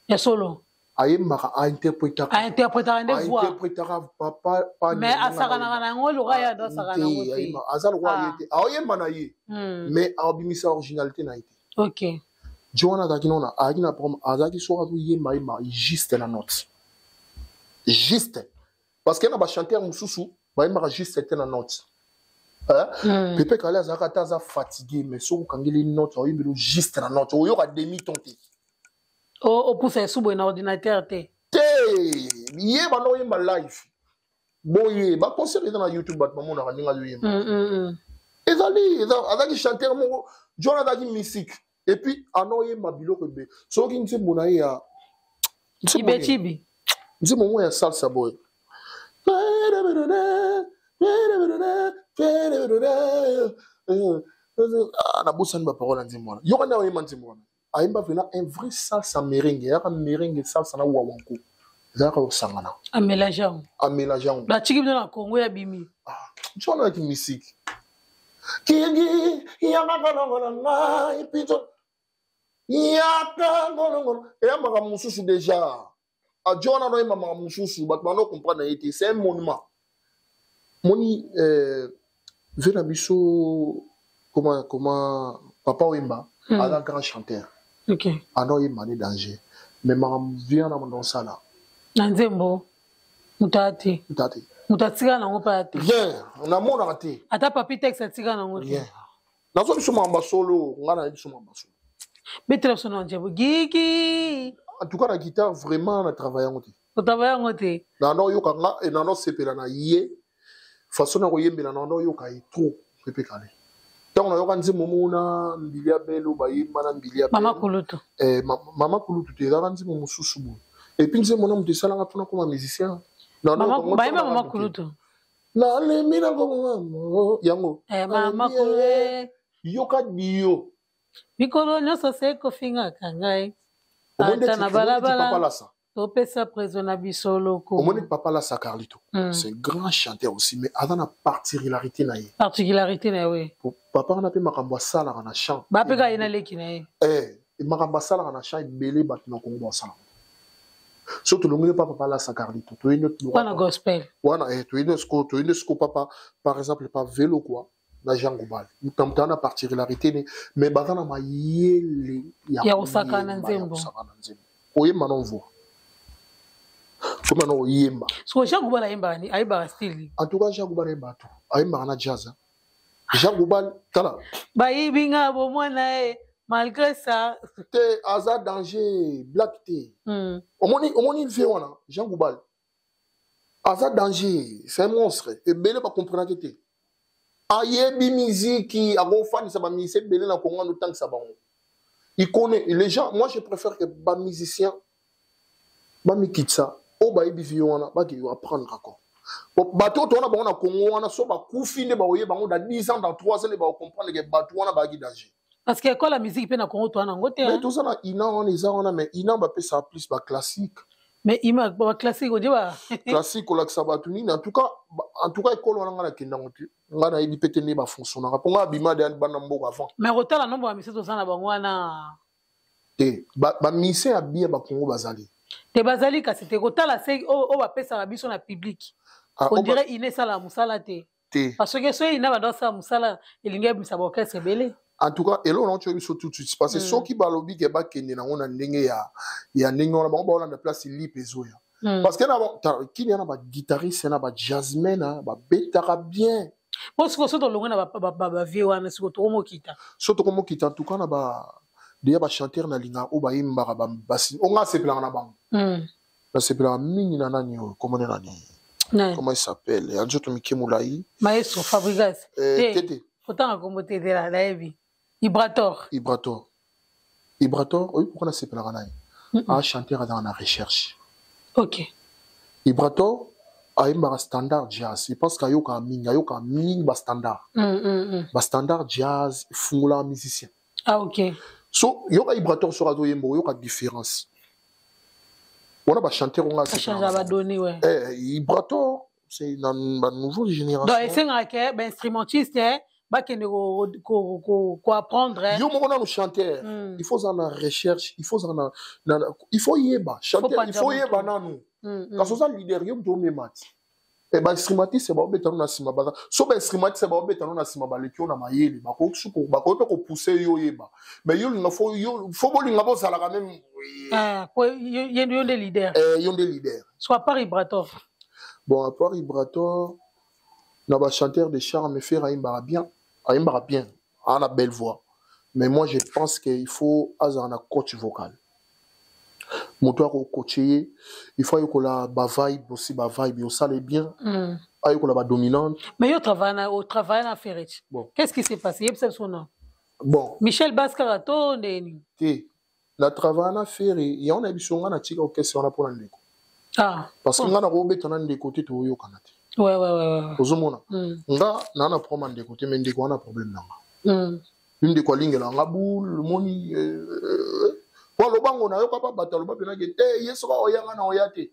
Ya solo. Ayembaka, ainterprétaka. Ainterprétaka nde voix. Ainterprétaka papa. Mais asakanaka na yango loka ye ando asakana yango te. Aza lokwa ye te, aoyemba na ye, mais aobimisa originalité na ye te. Jo wana azalaki nona, azalaki na problème, azalaki soki azoyemba, yemba juste na note, juste, parce que na bachanteur mosusu bayembaka juste te na note. Pepe Kale azalaka, ata aza fatigué, mais soki okangeli note, aoyembeli juste na note, oyoka demi ton te. Opusa esu boye na ordinateur te. Te, ye banda oyemba live boye, baconcert eza na YouTube, bato bamonaka ndenge azoyemba. Ezali azalaki chanteur moko john, azalaki mystique, et puis ana oyemba biloko ebele. Soki nzembo na ye ya Ibetibi. Nzembo moko ya salsa boye, nabosani baparole ya nzembo wana. Yoka nde oyemba nzembo wana, ayemba vraiment un vrai salsa merengue, eyaka merengue, salsa na wawanko, ezalaka kosangana. Amélange yango. Amélange yango. Batiki bino na Congo ya bimi. Wana ayaki mystique kingi yaka kolongola ngai pito, yaka kolongola, eya makambo mosusu déjà. Ajo wana noyemba makambo mosusu, bato bando comprendre ye te. C'est un monument. Moni ve na biso, comment Papa Wemba, aza grand chanteur. Ando oyemba ne danger, mais makambo via na mondo osala. Na nzembo moto aya te. Moto aya te. Moto atika nango mpe aya te. Rien, namonaka te. Ata Papi Tex atika nango te. Rien. Nazo biso makambo ya solo, nga nayebi biso makambo ya solo. Betela biso na nzembo gigi. En tout cas na guitare, vraiment na travaille yango te. Otravaille yango te. Nando oyoka nga, nando osepela na ye façon na koyembela, nando oyoka ye trop Pepe Kale. Ntango nayoka nzembo moko na Mbili ya Belo, bayemba na Mbili ya Mama Kulutu. Mama Kulutu te, ezalaka nzembo mosusu boye. Et puis nzembo na moto esalanga mpona koma musicien. Bayemba Mama Kulutu. Nalemi na koma yango. Mama Kulutu. Yoka dio. Mikolo nyonso se kofingaka ngai ata na balabala, topesa preso na biso loko. Omoni Papa Lasa Carlito, c'est grand chanteur aussi, mais aza na particularité na ye. Particularité na ye, oui. Papa wana mpe makambo asalaka na chant. Bapeka ye na leki na ye. Makambo asalaka na chant ebele, bato na Kongo basala. So tolongoli pa Papa Lasa Carlito, toyei wana gospel. Wana toyei siko papa, par exemple pa Velo quoi, na Jean Goubal, moto na moto aza na particularité ne, mais baza na mayele. Ya kosaka na nzembo. Kosaka na nzembo, koyemba na voix, koma na koyemba. So Jean Goubal ayembaka ni ayebaka style. En tout cas Jean Goubal ayembaka tout, ayembaka na jazz. Jean Goubal, tala. Bayibi nga bomwana ye, malgré ça. Te, aza danger, blague te. Omoni vie wana, Jean Goubal aza danger, c'est un monstre. Ebele bacomprenaki te. Ayebi miziki, akofandisa bamusicien ebele na Kongo, andotangisa bango. Il connaît les gens. Moi je préfère que bamusicien bamikitisa, oyo bayebi vie wana, bakei apprendre encore. Bato oyo towana bango na Kongo wana, so bakufi nde bakoyeba bango dans 10 ans, dans 3 ans nde bakocomprendre ke bato wana bayaki danger. Parce que école ya musique mpe na Congo towana yango te. Mais toza na INA wana, eza wana, mais INA bapesaka plus baclassique. Mais ima ba classique odi ba classique kolakisa bato nini. En tout cas ekolo wana, nga nakendango te. Nga nayebi pe te nde bafonctionnaka, mpo nga abima de bana mboka avant. Mais kotala nombre ya musiciens toza na bango wana. Te, bamusiciens ya bien bakongo bazali. Te, bazali, kasi te kotala se oyo bapesaka biso na public. Ah, on dirait ine esalaka mosala te. Te. Parce que soki ina bando asala mosala, elingi ebimisa baorchestre ebele. En tout cas, eloko nango toyebi biso tout de suite, parce que soki balobi ke bakende nango na ndenge ya ndenge wana, bango baolanda place lipe ezoya. Parce que na kini ya na baguitariste na bajazzman babetaka bien. Po sikoyo so tolongwe na bavieux wana, sikoyo tokomokita. So tokomokita, en tout cas na ba deya bachanteur nalingaka oyo bayembaka basi oyo nga asepelaka na bango. Nasepelaka mingi na nani oyo, komone nani? Nani? Comment il s'appelle, ya nzoto mike, molai. Maestro Fabrigas. Te te. Kotanga kombo te, tela nayebi Ibrator. Ibrator, Ibrator. Oyo pourquoi nasepelaka na ye? A chanteur azalaka na recherche. Ibrator ayembaka standard jazz. Je pense qu'ayokaka mingi, ayokaka mingi bastandard. Bastandard jazz efungolaka musicien. Ah ok. So yoka Ibrator soki azoyemba, oyoka différence wana. Bachanteur onga achange badonnées, ouais. Eh, Ibrator, c'est na ba nouveau génération. Donc esengaka ke bainstrumentiste bakende koapprendre. Yo moko nano chanteur, il faut ozala na recherche, il faut ozala na, il faut yeba chanteur, il faut yeba nanu. Kasi oza leader, yo moto omema ti bainstrumentiste baobeta no na nsima. Baza so bainstrumentiste baobeta no na nsima, baleki yo na mayele, bakoki mpe kopousse yo oyeba. Mais yo linga, faut bolinga bozalaka même. Yo nde leader. Yo nde leader. So à part Ibrator? Bon, à part Ibrator, na bachanteur de charme, Ferre ayembaka bien, ayembaka bien, a na belle voix. Mais moi, je pense que il faut azala na coach vocal, moto akocoache ye. Il faut ayekola bavibe aussi, bavibe osala bien. Ayekola badominante. Mais yo travaille na, otravaille na Ferre. Bon. Qu'est-ce qui s'est passé? Yebisa biso na. Bon. Michel Baskara to ndeni? Te, na travaille na Ferre, yango na biso, nga natika orchestre wana mpona ndeko. Parce que nga na kobeta na ndeko te, toyokana te. Ozomona, nga naa na problème ya ndeko te, mais ndeko wana problème na nga. Yo ndeko alingela nga boule, omoni po alobango, nayoka pa bato aloba mpenake te, ye soki aoyanga na oya te.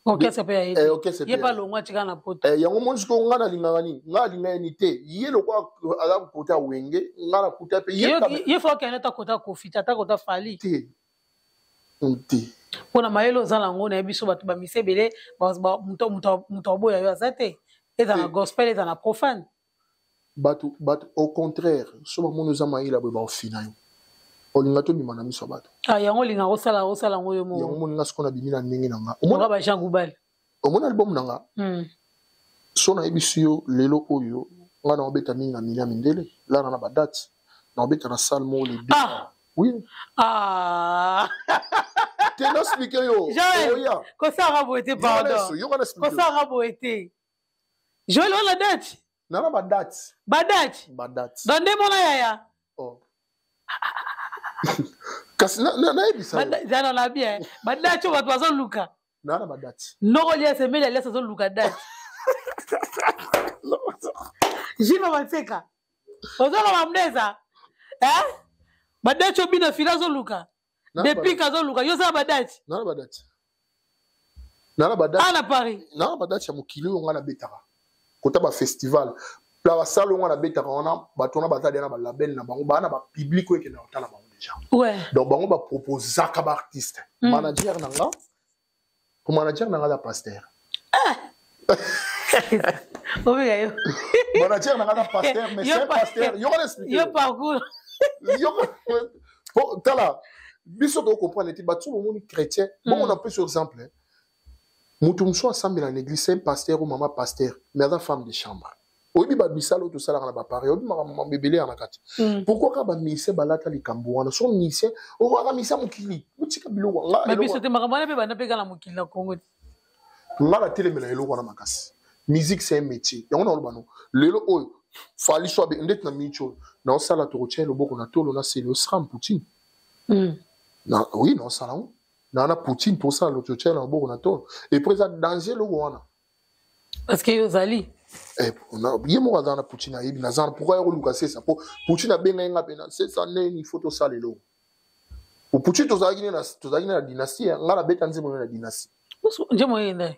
Orchestre mpe ya ye te. Orchestre ye mpe alongwa, atika na poto. Yango moni sikoyo nga nalingaka nini, nga alinga ye ni te, ye lokwa aza kota Wenge, nga nakuta mpe ye. Ye faut akende ata kota Kofi te, ata kota Fally. Te te. Mpona mayele oza nango, nayebi biso bato bamise ebele, moto aboya yo aza te, eza na gospel, eza na profane. Bato au contraire, so bamoni oza mayele boye, baofina yo, olinga tobima na miso ya bato. Ah, yango olinga osala, osala yango yo moko. Yango moni nga sikoyo nabimi na ndenge na nga. Oka ba Jean Goubal. Omoni album na nga, so nayebisi yo lelo oyo, nga na obeta mingi na milia mindele lana na badate, na obeta na salle moko le deux. Ah. Oui. Ah. Te, naexplique yo. Joël, kosala boye te, pardon, kosala boye te, Joël. Wana date? Nana badate. Badate? Badate. Donc nde mona yaya. Oh. Kasi nayebisa. Zana na bien badate oyo bato bazoluka. Naa na badate. Noko Lias, emeli Alias azoluka date. Jino Mateka ozoloba mdeza badate obina fila azoluka depuis kazoluka yo ozala badate. Naa na badate, naa na badate. Ah, na Paris? Naa na badate ya mokili oyo nga nabetaka, kota bafestival la basale oyo nga nabetaka wana, bato wana baza deya na balabel na bango, baa na bapublic oyo ekendaka kotala bango déjà. Donc bango baproposaka baartiste. Manager na nga, po manager na nga aza pasteur. Obenga yo. Manager na nga aza pasteur, mais c'est un pasteur, yoka na explique. Yo parcours. Po tala, biso tocomprendre ete bato bomoni chrétien bongo. Na pesi exemple, moto mosusu asambela na église, c'est un pasteur ou mama pasteur, mais aza femme de chambre. Oyebi bamisala oyo tosalaka na bapareil, oyebi makambo ebele ya na kati. Pourquoi kaka bamusicien balata likambo wana? So musicien okaka musicien mokili, otika biloko. Mais biso te, makambo wana mpe banda mpe kaka na mokili na Congo te. Nga natelemela eloko wana makasi. Musique, c'est un métier. Yango naloba no lelo oyo, Fally so abe ndeti na miniti oyo naosala, tokotia loboko na tolo na sele osram Poutine. Na oui, naosala ngo na Poutine, tosala, totia na loboko na tolo, et puis eza danger eloko wana. Parce que yo ozali. Ye moko aza na Poutine, ayebi naza na pourquoi ya koluka sesa, po Poutine abengai nga mpe na sesa ndeni, faut tosala eloko. Pupuchi, tozalaki ne na Dynastie. Nga nabeta nzembo na Dynastie. Nzembo eyenda?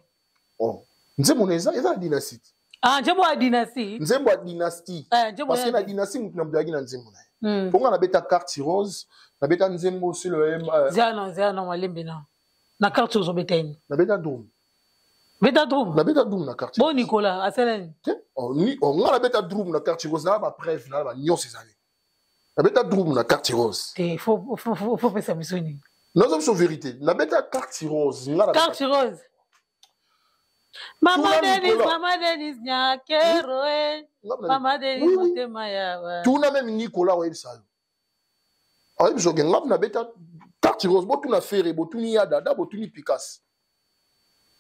Oh, nzembo na eza na Dynastie. Ah, nzembo ya Dynastie. Nzembo ya Dynastie. Parce que na Dynastie, mutu na mutu azalaki na nzembo na ye. Mpo nga nabeta Carte Rose, nabeta nzembo silo. Zia zia na malembe na Carte Rose, obeta nini? Nabeta drum. Beta drum? Nabeta drum na Carte. Bo Nicolas asala nini? Te, nga nabeta drum na Carte Rose, na bapreuve na banyonso ezali. Nabeta drum na Carte Rose. Te, faut pesa biso nini? Naza biso vérité, nabeta Carte Rose nga. Carte Rose, Mama Denis, Mama Denis Nyakero, Mama Denis motema ya Tuna même Nicolas, oyebisa yo, oyebisa oke nga nabeta Carte Rose. Botuna Fere, botuni ya Dada, botuni Pikas.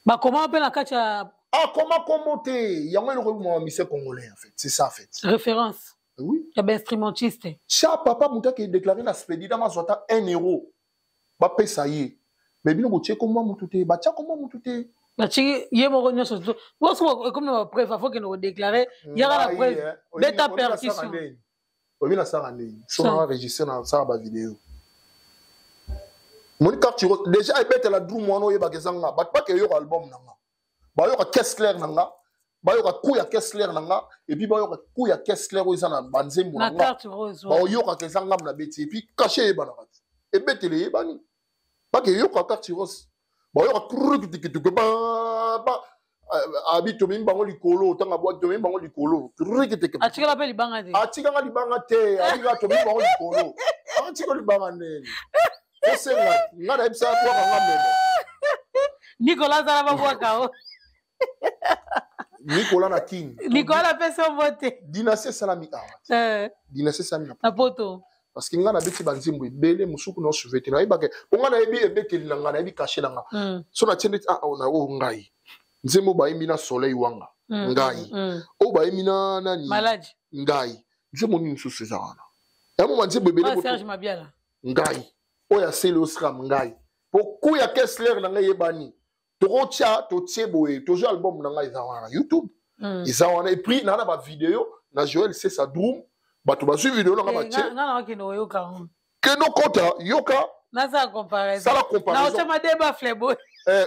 Bakoma mpe na kati ya Akoma kombo te. Yango eloko ebomaka musicien congolais, en fait, c'est ça en fait. Référence. Oui. Ya bainstrumentiste. Cha papa, moto ake déclaré na Spedida, mazwa ata 1 euro bapesa ye, mais bino botie kombo mutu te, batia kombo mutu te. Batiki ye moko nyonso. Boso ekomi na bapreuve, afo kende kodéclarer, yaka na preuve, beta percussion. Oyebi nasala ndeni? So nanga enregistre, nasala bavideo. Moni Carte Rose déjà ebetela drum wana, oyebaka eza nga. Bato bake yoka album na nga, bayoka caisse claire na nga, bayoka coup ya caisse claire na nga, et puis bayoka coup ya caisse claire oyo eza na banzembo na nga, baoyokaka eza ngambo na beti. Et puis cachet eyebanaka te, ebetele eyebani. Bake yoka Carte Rose, bayoka krukitikitu ba abi tomemi bango likolo. Ntango abwaki, tomemi bango likolo. Atikala mpe libanga te. Atikanga libanga te, abika tomemi bango likolo. Atika libanga ndeni? Osenga nga nayebisa bwaka nga memo. Nicolas azala babwaka o. Nicolas na King. Nicolas apesi yo mbote. Dynastie esalami awa, Dynastie esalami na poto. Parce que nga nabeti banzembo ebele mosuku na osuve te. Nayebaka po nga nayebi ebeteli na nga, nayebi cachet na nga. So natie ndeti na oyo ngai nzembo bayembi na Soleil Wanga, ngai oyo bayembi na nani. Maladi. Ngai nzembo nini mosusu eza wana? Yango banzembo ebele. Serge Mabiala. Ngai oyo aseli osram ngai po ku ya kessler na ngai eyebani. Tokotia, totie boye, tozwi album na ngai eza wana na YouTube, eza wana. Et puis naa na bavideo na Joel Sesa drum, bato bazwi video nanga batie. Nga nakokende koyoka. Kende okota, yoka. Nasala comparaison. Sala comparaison. Naotya madeba flebo.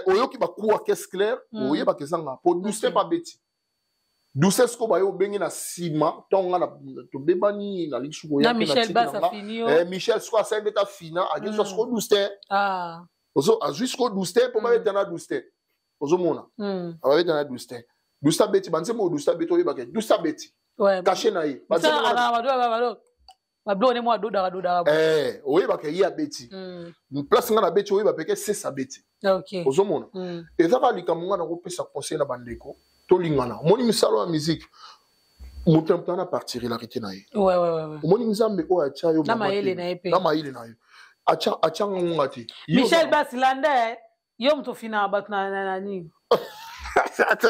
Oyoki bakuwa caisse claire, oyebaka ezanga po Douce mpe abeti. Douce siko baye obengi na nsima ntango nga tobebani, nalingi suki. Na Michel Basa fini yo. Michel siko asali ndeta fina akezwa siko Douce te. Ozo azwi siko Douce te mpo babeta na Douce te. Ozomona babeta na Douce te, Douce abeti banzembo oyo. Douce abeti, oyebaka Douce abeti cachet na ye. Babiloko nde mwa adodaka dodaka. Oyebaka ye abeti place nga nabeti, oyeba peke sesa abeti. Ozomona eza kaka likambo nga nakopesa conseil na bandeko: tolingana. Omoni misala ya musique, moto na moto ana particularité na ye. Omoni Nzambe oyo atya yo na mayele na ye mpe. Na mayele na yo atyanga ngonga te. Michel Basilanda, yo moto ofinaka bato na nini te?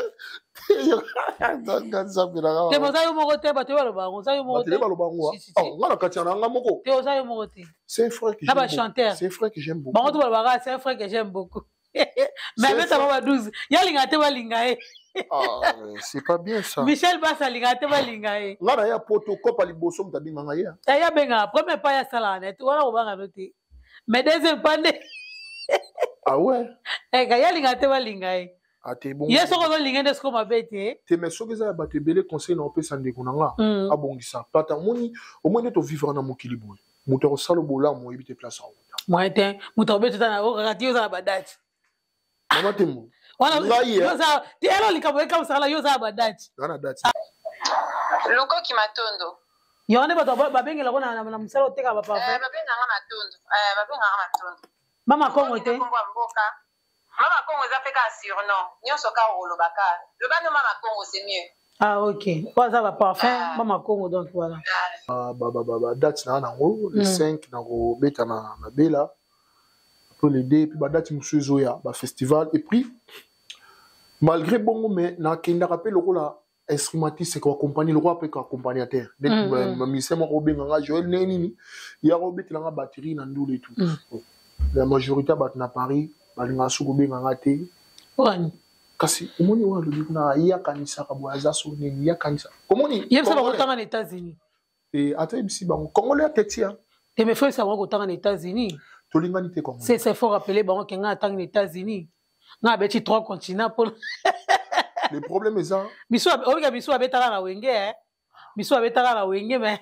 Oza yo moko te, bato baloba yango, oza yo moko te. Baloba yango, nga na kati na nga moko. Te, oza yo moko te. C'est un frère que na bachanteur. C'est un frère que j'aime beaucoup. Bango to balobaka: c'est un frère que j'aime beaucoup, mais abeta bango ba 12, ye alingaka te balinga ye. Ah, c'est pas bien ça. Michel Bas alingaka te balinga ye. Nga na ye poto kopa liboso, moto abenganga ye. Ye abengaka premier pas, ye asalaka na ye wana, kobanga no te, mais deuxième pas nde. Ah ouais. Ye alingaka te balinga ye. Ate bon. Ye soki ozolinga nde siko mabe te. Te, mais soki eza ya bato ebele, conseil na opesa ndeko na nga, abongisa plata. Omoni, omoni nde tovivre na mokili boye, moto akosala bolamu, oyebi te place akota. Moyen te, moto akobeti ta na okaka ti oza na badate. Mama Tembo. Ngai te, elo likambo ekamusakala, yo oza na badate. Nga na date. Lukoki Matondo. Yango nde bato babengelako na mosala oteka baparfum. Babenganga Matondo, babenganga Matondo. Mama Kongo te? Mboka Mama Kongo eza mpe kaka surnom nyonso, kaka koloba kaka loba no Mama Kongo, c'est mieux. Ah ok, oyo aza baparfum Mama Kongo, donc voilà. Badate na nango: le 5 nakobeta na Bela, après le 2, puis badate mosusu ezoya, bafestival. Et puis malgré bongo, mais nakendaka mpe lokola instrumentiste koaccompagne, lokola mpe koaccompagnateur. Neti musicien moko obenganga: Joel, ndenge nini ya kobetelanga batterie na ndula et tout. La majorité ya bato na Paris balingaka soki obenganga te. Kasi omoni oyo alobi kuna, ye akanisaka boye, aza so nini, ye akanisa omoni. Yebisa bango kotanga na États-Unis. Ata yebisi bango, Congolais atetia. Te, mais faut yebisa bango kotanga na États-Unis. Tolingani te, Congolais. C'est faut rappeler bango ke ngai atangi na États-Unis, ngai abeti trois continents mpo Le problème eza biso oyika, biso abetaka na Wenge, eh? Biso abetaka na Wenge, mais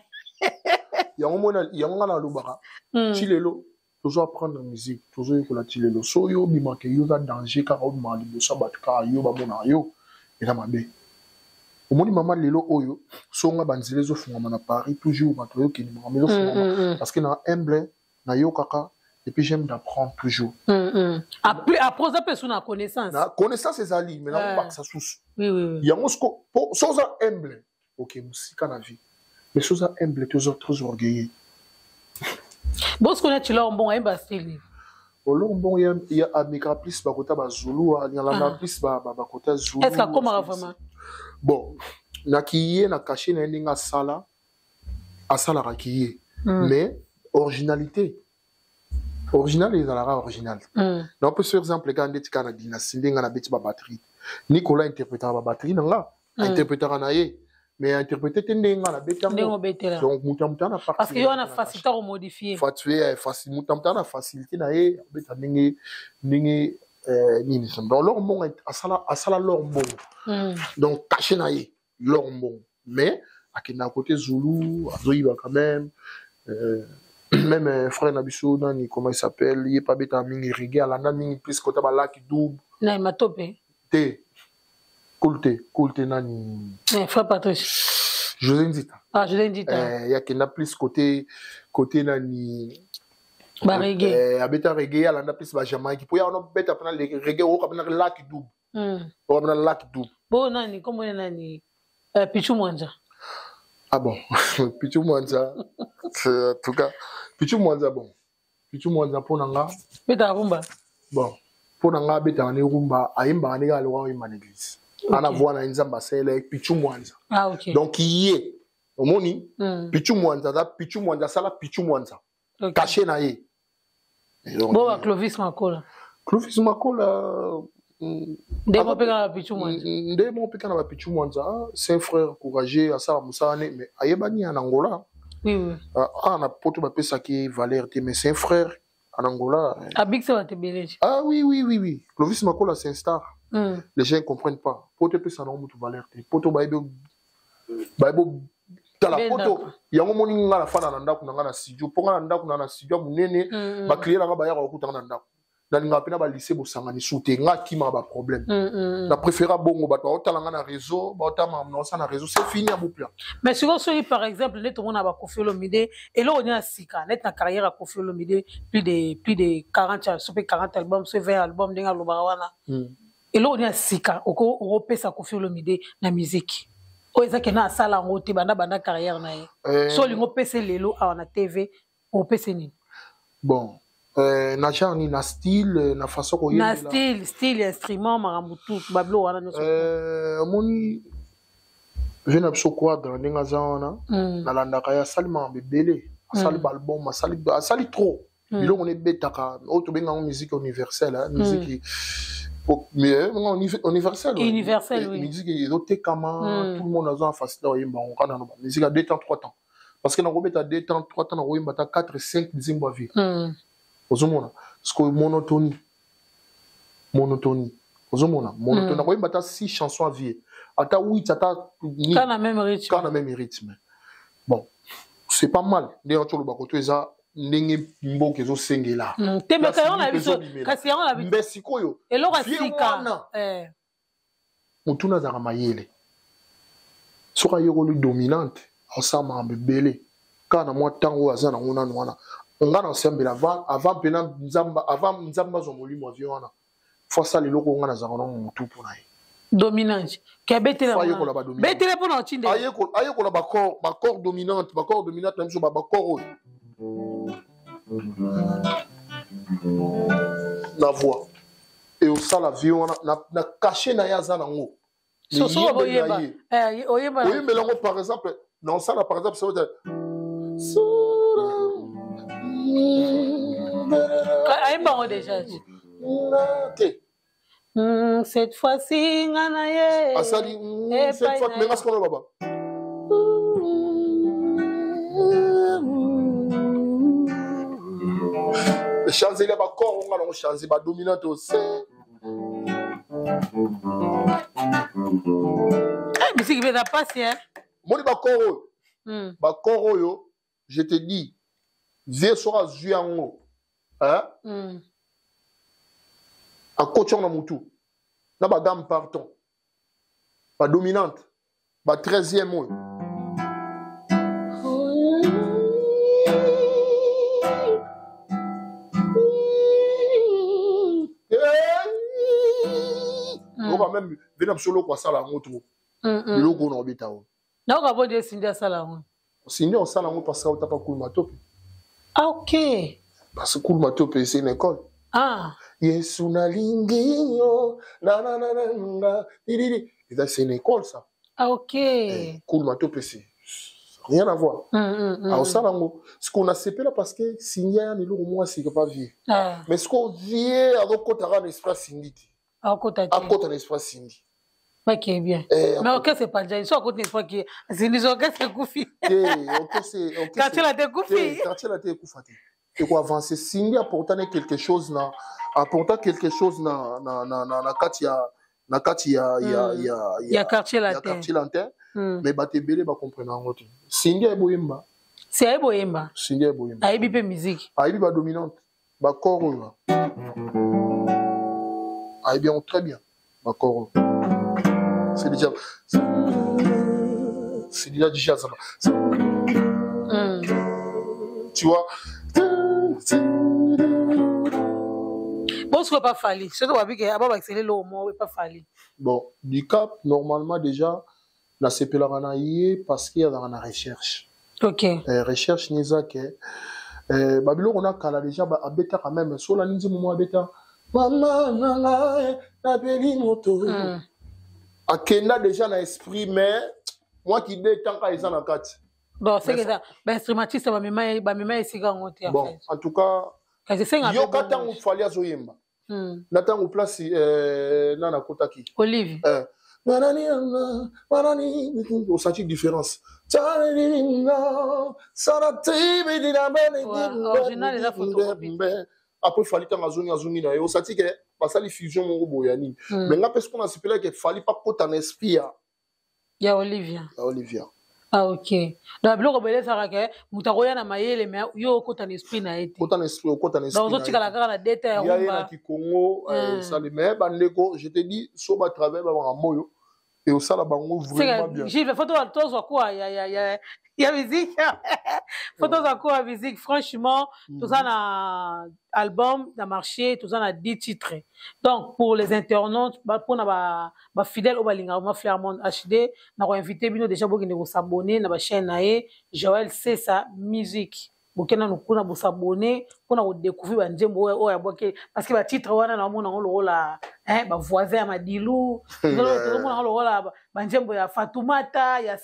Yango mona, yango nga nalobaka ti lelo, tozo apprendre musique, tozoyekola ti lelo. So oyo obimaka, yo oza danger, kaka obimaka liboso ya bato, kaka yo bamonaka yo, eza mabe. Omoni mama, lelo oyo so nga banzela ezofungwama na Paris, toujours bato bayokende, makambo ezofungwama parce que na humble nayokaka et puis j'aime d'apprendre toujours. Après oza mpe su na connaissance. Na connaissance ezali, mais nakobakisa susu. oui, oui, oui. Yango siko po so oza humble, ok, mosika na vie. Mais so oza humble te, oza trop orgueilleux. Bosiko neti Lor Mbongo, ayemba style nini? Olor Mbongo ya amekaka plus bakota bazulu, alanda plus bakota Zulu. Est ce que akomaka vraiment? Bon, naki ye na cachet na ye, ndenge asala, asalaka ki ye, mais originalité, original ezalaka original. Napesa exemple kaka ndeti kaka na Dynastie, ndenge nga nabeti babatterie, Nicolas interprétaka babatterie na nga, interprétaka na ye, mais interprété te ndenge nga nabeti yango. Donc moto ya moto ana Parce que yo wana facilité komodifie. Moto ya moto ana facilité na ye, abeta ndenge ndenge nini. Donc Lor Mbongo asala Lor Mbongo, donc cachet na ye Lor Mbongo, mais akendaka côté Zulu, azoyiba quand même. Même frère na biso nani, comment il s'appelle, ye pa abetaka mingi reggae, alanda mingi plus kota balaki Double. Na Matope. Te, cool te, cool te, nani? Frère Patrice. José Nzita. Ah, José Nzita. Yakenda plus côté nani? Bareggae. Abeta reggae, alanda plus bajamaïque, po ya wana obeta mpena reggae, oyoka mpena Lucky Dube, oyoka mpena Lucky Dube. Bo nani, kombo ye nani, Pichu Mwanza? Ah bon, Pichu Mwanza, en tout cas Pichu Mwanza, bon, Pichu Mwanza mpo na nga Betaka rumba. Bon, mpo na nga abetaka ne rumba, ayembaka nde kaka lokwa oyemba na église. Ana voix na ye, Nzambe asalela ye Pichu Mwanza. Ah, ok. Donc ye omoni, Pichu Mwanza aza Pichu Mwanza, asala Pichu Mwanza, cachet na ye. Bo ba Clovis Makola? Clovis Makola, Nde mo mpe kaka Pichu Mwanza. Nde mo mpe kaka na bapichu Mwanza. C'est un frère courageux, asala mosala ne, mais ayebani ya na Angola. Oui, oui. Ah, na Poto bapesaki valeur te, mais c'est un frère en Angola. Abikisa bato ebele. Ah oui, Clovis Makola, c'est un star. Les gens ne comprennent pas. Poto epesa nango motu valeur te. Poto bayebi, bayebi tala. Poto yango moni, nga nafanda na ndako na nga na studio, mpo nga na ndako na studio ya monene, baclient na nga bayaka kokutanga na ndako. Nalingaka mpe na balise bosangani su te, nga akimaka baproblème. Na préféra bongo, bato baotala nga na réseau, baotala makambo na osala na réseau, c'est fini ya bupla. Mais sikoyo soki par exemple nde tomona baKoffi Olomide, eloko nini ya sika neti na carrière ya Koffi Olomide, plus de 40, so mpe 40 album, so 20 album, ndenge alobaka wana, eloko nini ya sika okopesa Koffi Olomide na musique oyo eza kena asala yango te banda carrière na ye? So olingi opesa lelo awa na TV, opesa nini? Bon, na genre nini? Na style, na façon? Na style, instrument, makambo tout, babiloko wana nyonso. Omoni vie na biso Quadre, ndenge aza wana, nalandaka ye, asali makambo ebele, asali baalbum, asali trop biloko na ebetaka oyo tobengango musique universelle, musique universelle. Universelle, oui. Musique ezotekama, tout le monde aza na facilité oyemba yango. Kana na musique ya 2 temps, 3 temps, parce que nakobeta 2 temps, 3 temps, nakoyemba ata 4, 5 nzembo ya vie. Ozomona sikoyo monotonie, monotonie, ozomona monotonie. Nakoyemba ata 6 chansons ya vie, ata 8, ata Ka na même rythme. Ka na même rythme. Bon, c'est pas mal ndenge toloba koto, eza ndenge mboka ezosengela. Tembeka yango na biso, kasi yango na biso. Mbe sikoyo Eloko ya sika. Motuna azalaka mayele, soki ayekoli dominante, asala makambo ebele kaka na mwa ntango oyo aza nango nanu wana. Nga na osambela avant mpena Nzambe, avant Nzambe azwa molimo avie wana, fo asala eloko oyo nga nazalaka nango motu mpo na ye. Dominante ke abetela betele mpona otinde. Ayekola bacorde dominante, bacorde dominante na biso, bacorde oyo na voix e osala vie wana na cachet na ye aza nango. Oyembela yango par exemple, na osala par exemple Ayembango déjà. Te. Cette fois-ci nga na ye. Asali cette fois, mais nga sikoyo baba Chancelier bacor onga nango change badominante ose. Misiki mpe eza mpasi. Omoni bacor oyo, bacor oyo, je te dis, vie soki azwi yango, akoti yango na motu na bagamme parton, badominante, ba 13e oyo. Oyoka même vena biso eloko asala yango trop, biloko oyo na obeta oyo. Nayoka bo de Cindy asala yango. Cindy osala yango parce que otapa Kuluma Tope. Ah, ok. Parce que Kuluma Tope, c'est une école. Ah. Yesu nalingi yo na na na na nga diriri, eza, c'est une école, ça. Ah, ok. Eh, Kuluma Tope, c'est rien à voir. Aosala yango sikoyo nasepela parce que Cindy aya na eloko moko asika pa vie. Ah. Mais sikoyo vie azokotaka na esprit Cindy te. Akota te. Akota na esprit Cindy. Ok, bien. Eh, mais orchestre epanzani so akoti na esprit ke Cindy, so orchestre ekufi. Te, orchestre Quartier la te ekufi. Quartier la te ekufa te, ekoavance. Cindy apporta ne quelque chose na apporta quelque chose na kati ya na kati ya ya Quartier ya Latin. Quartier Latin. Mais bato ebele bacomprendre yango te. Cindy ayeboyemba. Si ayebi oyemba. Cindy ayeboyemba. Ayebi mpe musique. Ayebi badominante, bacor oyo ayebi yango très bien. Bacor oyo, c'est déjà du jazz. Tu vois. Bosiko epa Fally, soki babike ababakiseli eloko moko epa Fally. Bon, du cap, normalement déjà nasepelaka na ye parce que azalaka na recherche. Recherche ni eza ke babiloko na kala déjà abetaka, même so olandi nzembo moko abeta, mama na ngai napeli moto. Akenda déjà na esprit, mais mwa kide tanka eza na kati. Bon, seke eza bainstrumentiste bamema esika yango te. Bon, en tout cas, kasi esenga. Yoka ntango Fally azoyemba na ntango place nana akotaki. Olive. Osenti différence. Original eza photocopie. Après Fally ntango azongi, azongi na ye, osenti ke basali fusion moko boye ya nini. Mais nga mpe siko nasepelaki Fally mpa kota na esprit ya ya Olivia. Ya Olivia. Ah, ok. Donc biloko boye ezalaka ke moto akoya na mayele, mais yo okota na esprit na ye te. Kota na esprit, okota na esprit. Donc ozotikala kaka na deta ya ya ye na rumba. Kikongo. Esali, mais bandeko, je te dis, so batravaille babanga moyo e osala bango vraiment bien. Gilles, faut tozwa kuwa ya musique, faut tozwa kuwa musique. Franchement, toza na album na marché, toza na 10 titres. Donc pour les internautes, mpona bafidèle oyo balingaka ma Flairmont HD, na koinvite bino déjà bokende kosabone na bachaîne na ye, Joel Sesa Musique. Bokende nanu kuna, bosabone mpona kodécouvrir banzembo oyo abwaki, parce que batitre wana naomona yango lokola bavoisin ya Madilu, tozomona yango lokola banzembo ya Fatoumata, ya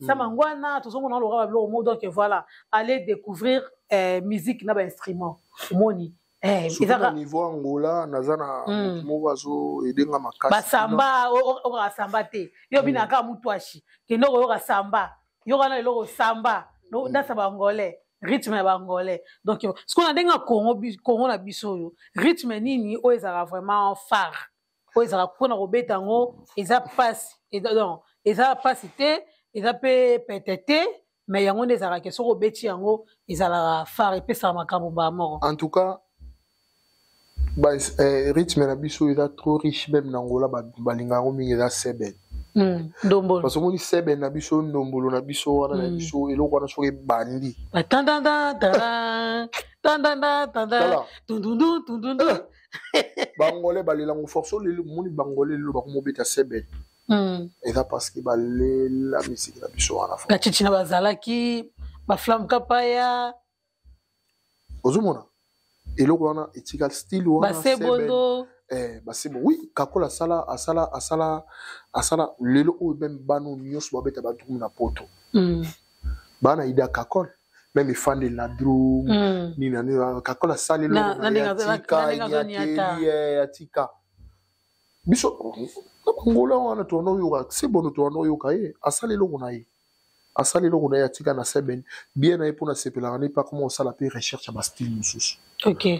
Samangwana, tozomona yango lokola babiloko mo. Donc voilà, allez découvrir musique na bainstrument omoni. Ezaka niveau Angola, naza na motu moko azoedenga makasi. Basamba okaka samba te, yo binaka mutu ashi kende okoyoka samba, yoka na eloko samba ndasa bangolais, rythme ya bangolais. Donc sikoyo na ndenge ya Congo, Congo na biso oyo, rythme nini oyo ezalaka vraiment phare, oyo ezalaka mpona kobeta yango eza mpasi? Donc eza mpasi te, eza mpe pete te, mais yango nde ezalaka ke soki obeti yango ezalaka phare, epesaka makambo mbala moko. En tout cas, ba, rythme na biso eza trop riche. Même na Angola balingaka yango mingi, eza seben. Ndombolo. Parce omoni seben na biso, ndombolo na biso wana na biso, eloko wana soki ebandi, Batandanda tandanda tanda tundundu tundundu. Bangolais balelango force. Lelo omoni bangolais lelo bakomobeta seben, eza parce que balela misiki na biso wana. Bachichi na bazalaki baflamme kapaya. Ozomona eloko wana etika style wana. Basebondo. Basebo, oui. Kakola asala asala asala asala. Lelo oyo même bano nyonso babeta badrum na poto, bana ida Kakol, même efandeli na drum. Nini na nini, Kakol asali eloko na ye, atika enyateli, atika biso na bangola wana. Towana oyoka sebono, towana oyoka ye asala eloko na ye. Asali eloko na ye, atika na seben bien na ye mpona asepelaka ne mpe akoma kosala mpe recherche ya bastyle mosusu.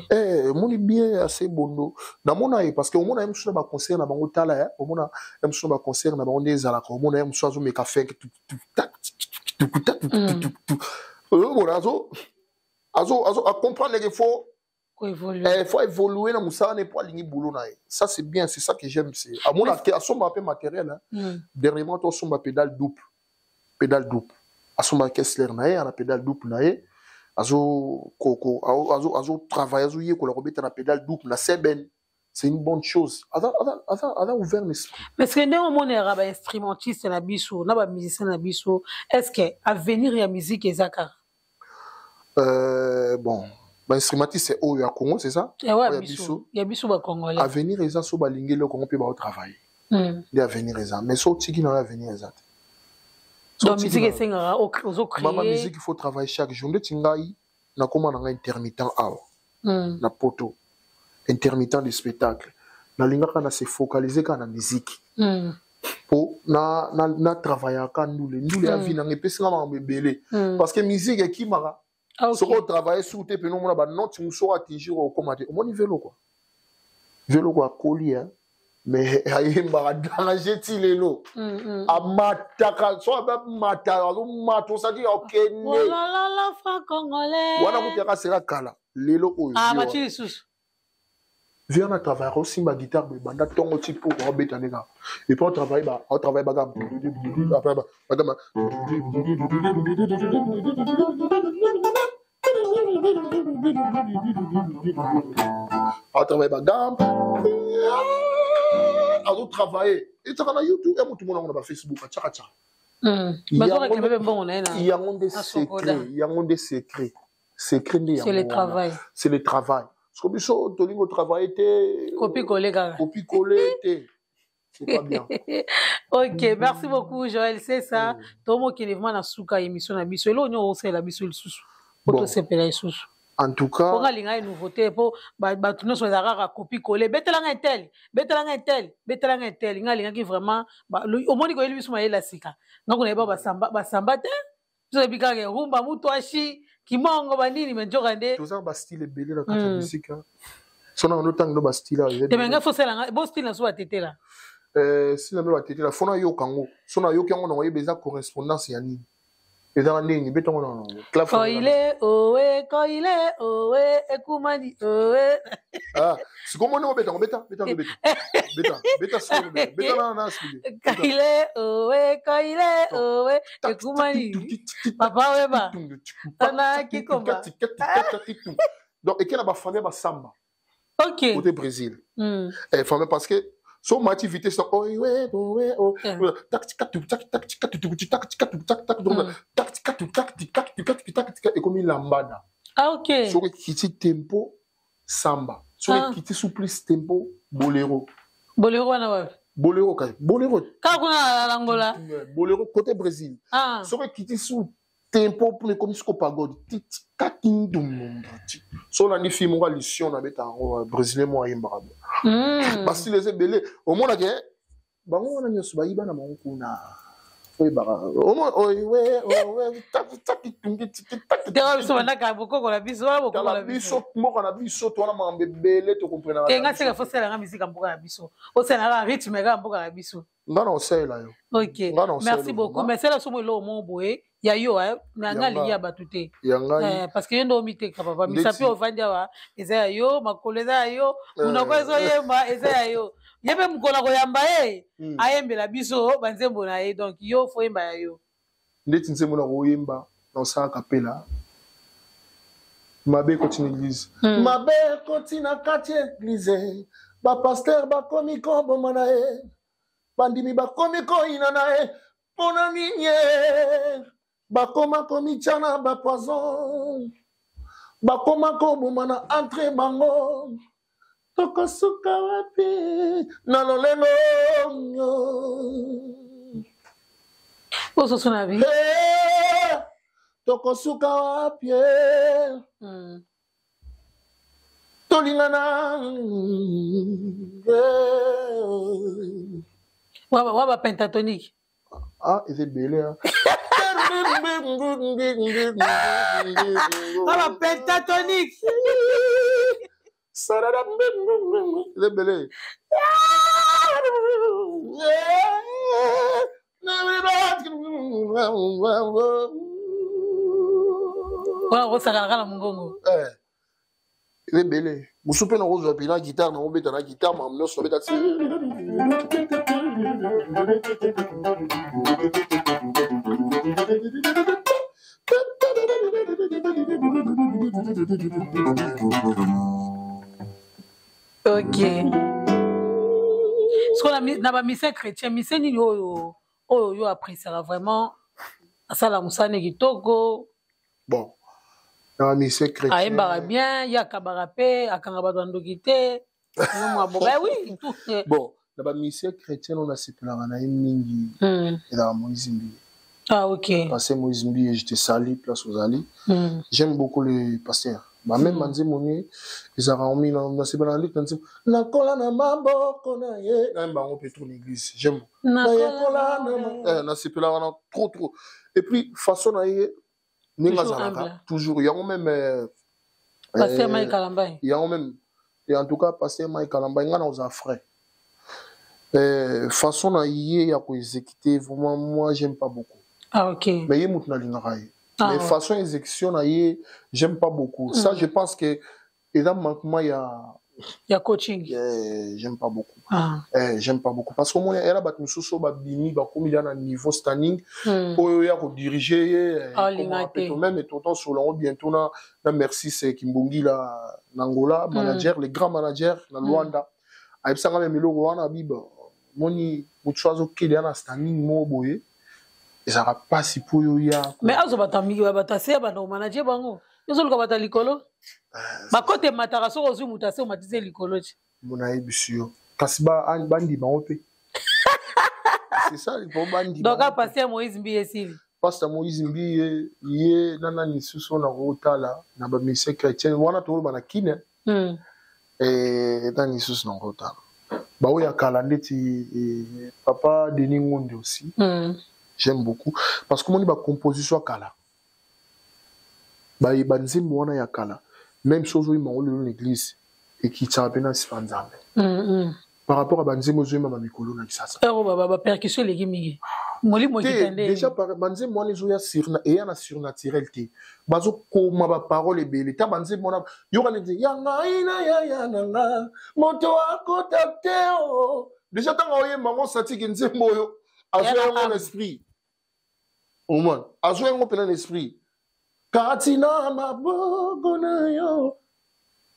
Eh, omoni bien ya Sebondo, namona ye parce que omona ye mosusu na baconcert na bango. Tala ya omona ye mosusu na baconcert na bango nde ezalaka, omona ye mosusu azomeka fenk, omona azo acomprendre que faut koévoluer. Eh, faut évoluer na mosala ne po alingi boulot na ye. Ça, c'est bien, c'est ça que j'aime. C'est amona ke asomba mpe matériel, hein. Dernièrement to asomba pédale double, pédale double, asomba Kessler na ye, ana pédale double na ye, azo ko azo travailler, azo yekola kobeta na pédale double na seben. C'est une bonne chose, aza ouvert l'esprit. Parce que ndenge omonelaka bainstrumentiste na biso na bamusicien na biso, est ce que avenir ya musique eza kaka? Bon, bainstrumentiste oyo ya Congo, c'est ça? Ewa Oyo ya biso, ya biso bacongolais. Avenir eza so balingi eloko yango mpe baotravaille nde avenir eza. Mais so otiki na yo, avenir eza te. So Donc otiki musique na yo. Esengaka Mama, ozocréer. Musique, il faut travailler chaque jour. Ndeti ngai nakóma na ngai intermittent awa na poto, intermittent de spectacle. Nalingaka na se focaliser kaka na musique mpo na travaillaka ndule ndule ya vie nanga, epesinga makambo ebele parce que musique ekimaka. Soki otravaille sur te pene, omona banote mosusu oyo atingir okóma te. Omoni velo kua, velo kua akoli, mais ayembaka danger ti lelo. Amataka so, amata, azomata, osadi okende. Olala, franc congolais. Wana kutiaka sera kala. Lelo oyo ah vieux mati lisusu. Vieux wana travaillaka, osimba guitare boye banda ntongo ti poko, aobeta nde kaka. Et puis aotravaille ba aotravaille bagame, après bagame. Aotravaille bagame, azotravaille, ezaka na YouTube ya motu mona yango na bafacebook, atiaka tiaka. Bazokakende mpe mbongo na ye na Yango nde na Sokoda. Secret yango nde, secret, secret nde C'est le yango wana. travail. C'est le travail, parce que biso tolingi otravaille te. Copie coller kaka. Copie coller te, c'est pas bien. Ok, merci beaucoup Joël, c'est ça. Tomokende vraiment na suka émission na biso. Eloko nyonso osalela biso lisusu po Bon. tosepela lisusu. En tout cas, mpo nga alinga ye nouveauté, mpo bato nyonso ezala kaka copie coller, betelanga etel, betelanga etel, betelanga etel. Nga alingaki vraiment omoni koyeli biso mayele ya sika. Nga kuna yeba basamba, basamba te. Biso yebi kaka rumba, mutu ashi kimongo banini, me nzoka nde toza na bastyle ebele na kati ya musique, hein. So na ntango ndo bastyle ayo eza te me ebele. nga fosalanga bo style na so batetela. Style na mpe batetela, fo nayoka yango. So nayoki yango, na oyeba eza correspondance ya nini, ezaka ndenge betango na clave. Koile owe, koile owe, ekumani owe. Ah, sikoyo moni obeta ngo, beta, beta, beta, beta, beta sikoyo, beta, beta na expliquer. Koile owe, koile owe, ekumani, papa weba Tana kikomba. Donc eke na bafamille basamba côté Brésil. Eh, famille, parce que so mati vitesse owe owe o tak tika tuk tak tak tika tuk tuk tak tika tuk tak tak, donc tak tika tuk tak tika tuk tak tika tika, ekomi lambada. Soki ekiti tempo, samba. Soki ekiti su plus tempo, bolero. Bolero wana wapi? Bolero kaka, bolero. Kaka kuna na Angola? Bolero côté Brésil. Soki ekiti su tempo mpona ekomi siko pagode, tikakindum. So olandi film moko ya na beta yango, brésilien moko ayembaka bo. Bastyle eza ebele. Omonake bango wana nyonso bayiba na bango kuna, oyebaka Teka biso bandaka bokoko na biso wana, bokoko na biso. Biso mboka na biso to wana makambo ebele tokomprenaka. Te, nga seka fosalanga misika mboka na biso, osalanga rythme kaka mboka na biso. Nga na osalela yo. Ok. Nga na osalela. Merci beaucoup. Mais sela somo eloko moko boye ya yo, na nga alingi ya bato te. Ya ngai? Parce que yo nde omiteka, papa. Misapi ovandi awa eza ya yo, makolo eza ya yo, monoko ezoyemba eza ya yo. Ye mpe mokolo akoyamba ye, ayembela biso banzembo na ye. Donc yo fo yemba ya yo. Ndeti nzembo na koyemba na osala kapela, mabe ekoti na église. Mabe ekoti na kati ya église, bapaster bakomi koboma na ye, bandimi bakomi koyina na ye. Mpona nini bakoma komitya na bapoison, bakoma koboma na entre bango? Tokosuka wapi na lolenge oyo? Ososo na bi. Eh, tokosuka wapi? Tolingana. Eh. Wa ba pentatonique. Ah, eza ebele. Aba pentatonique. Lebele. Wana okosakanaka na mongongo. Eh. Eza ebele. Mosusu mpe nakozwa mpe na guitare, nakobeta na guitare makambo nyonso nabeta ti. Ok. Sikoyo na bamusicien chrétien, musicien nini oyo oyo yo appréciaka vraiment, asala mosala ne kitoko? Bon, na bamusicien chrétien ayembaka bien, ye akabaka mpe, akanga bato ya ndoki te, mwa boba oui. Bon, na bamusicien chrétien oyo nasepelaka na ye mingi ezalaka Moïse Mbiye. Ah ok. Pasteur Moïse Mbiye, je te salue place ozali. J'aime beaucoup le pasteur. Bameme banzembo ni ezalaka mingi, nasepelaka ndeti na nzembo "Nakola na maboko na ye", nayemba yango mpe trop na église. J'aime nayekola, nasepelaka na trop trop. Et puis façon na ye ndenge azalaka toujours, yango même. Pasteur Mike Kalambay. Yango même. Et en tout cas, pasteur Mike Kalambay, nga na ozala frère, façon na ye ya koexécuter, vraiment, moi j'aime pas beaucoup. Ah ok. Mais ye motu nalingaka ye. Ah, mais façon exécution na ye, j'aime pas beaucoup. Ça, je pense que eza manquement ya ya coaching. Yeah, j'aime pas beaucoup. Ah. Eh, j'aime pas beaucoup parce que omoni ela bato mosusu oyo babimi, bakomi lia na niveau standing oyo ya kodirige ye même. Tonton Solongo bientôt na merci, c'est Kimbongi la na Angola, manager, le grand manager na Luanda, ayebisanga même eloko wana biba moni motu so azokende ya na standing moko boye, ezalaka mpasi mpo oyo ya. Mais azwa bato mingi, bato ase ya banda komanager bango, ozoluka bato ya likolo, bakote emataka. Soki ozwi moto ase, omatisi likolo ti. Nayebisi yo, kasi bandima ngo mpe, c'est ça, po bandima. Donc pasteur Moïse Mbiye esili. Pasteur Moïse Mbiye, ye na nani lisusu oyo nakotala na bamusicien chrétien wana tokoloba na kine? Nani lisusu nakotala? Baoyo ya kala ndeti papa Denis Ngonde aussi. J'aime beaucoup parce que omoni bacomposition ya kala, banzembo wana ya kala, même so ozoyemba yango lelo na église, ekitisaka mpe na nsima Nzambe par rapport à banzembo ozoyemba bamikolo na Kisasa. Bapercussion eleki mingi, molimo. Ekita nde. Déjà banzembo wana ezoya eya na surnaturel te, bazokoma baparole ebele. Ta banzembo wana, yoka neti "Ya ngai na yaya na nga, moto akota te" o déjà ntango oyemba yango, osatiki nzembo oyo azwa yango na esprit, omona azwa yango mpena na esprit kati na maboko na yo,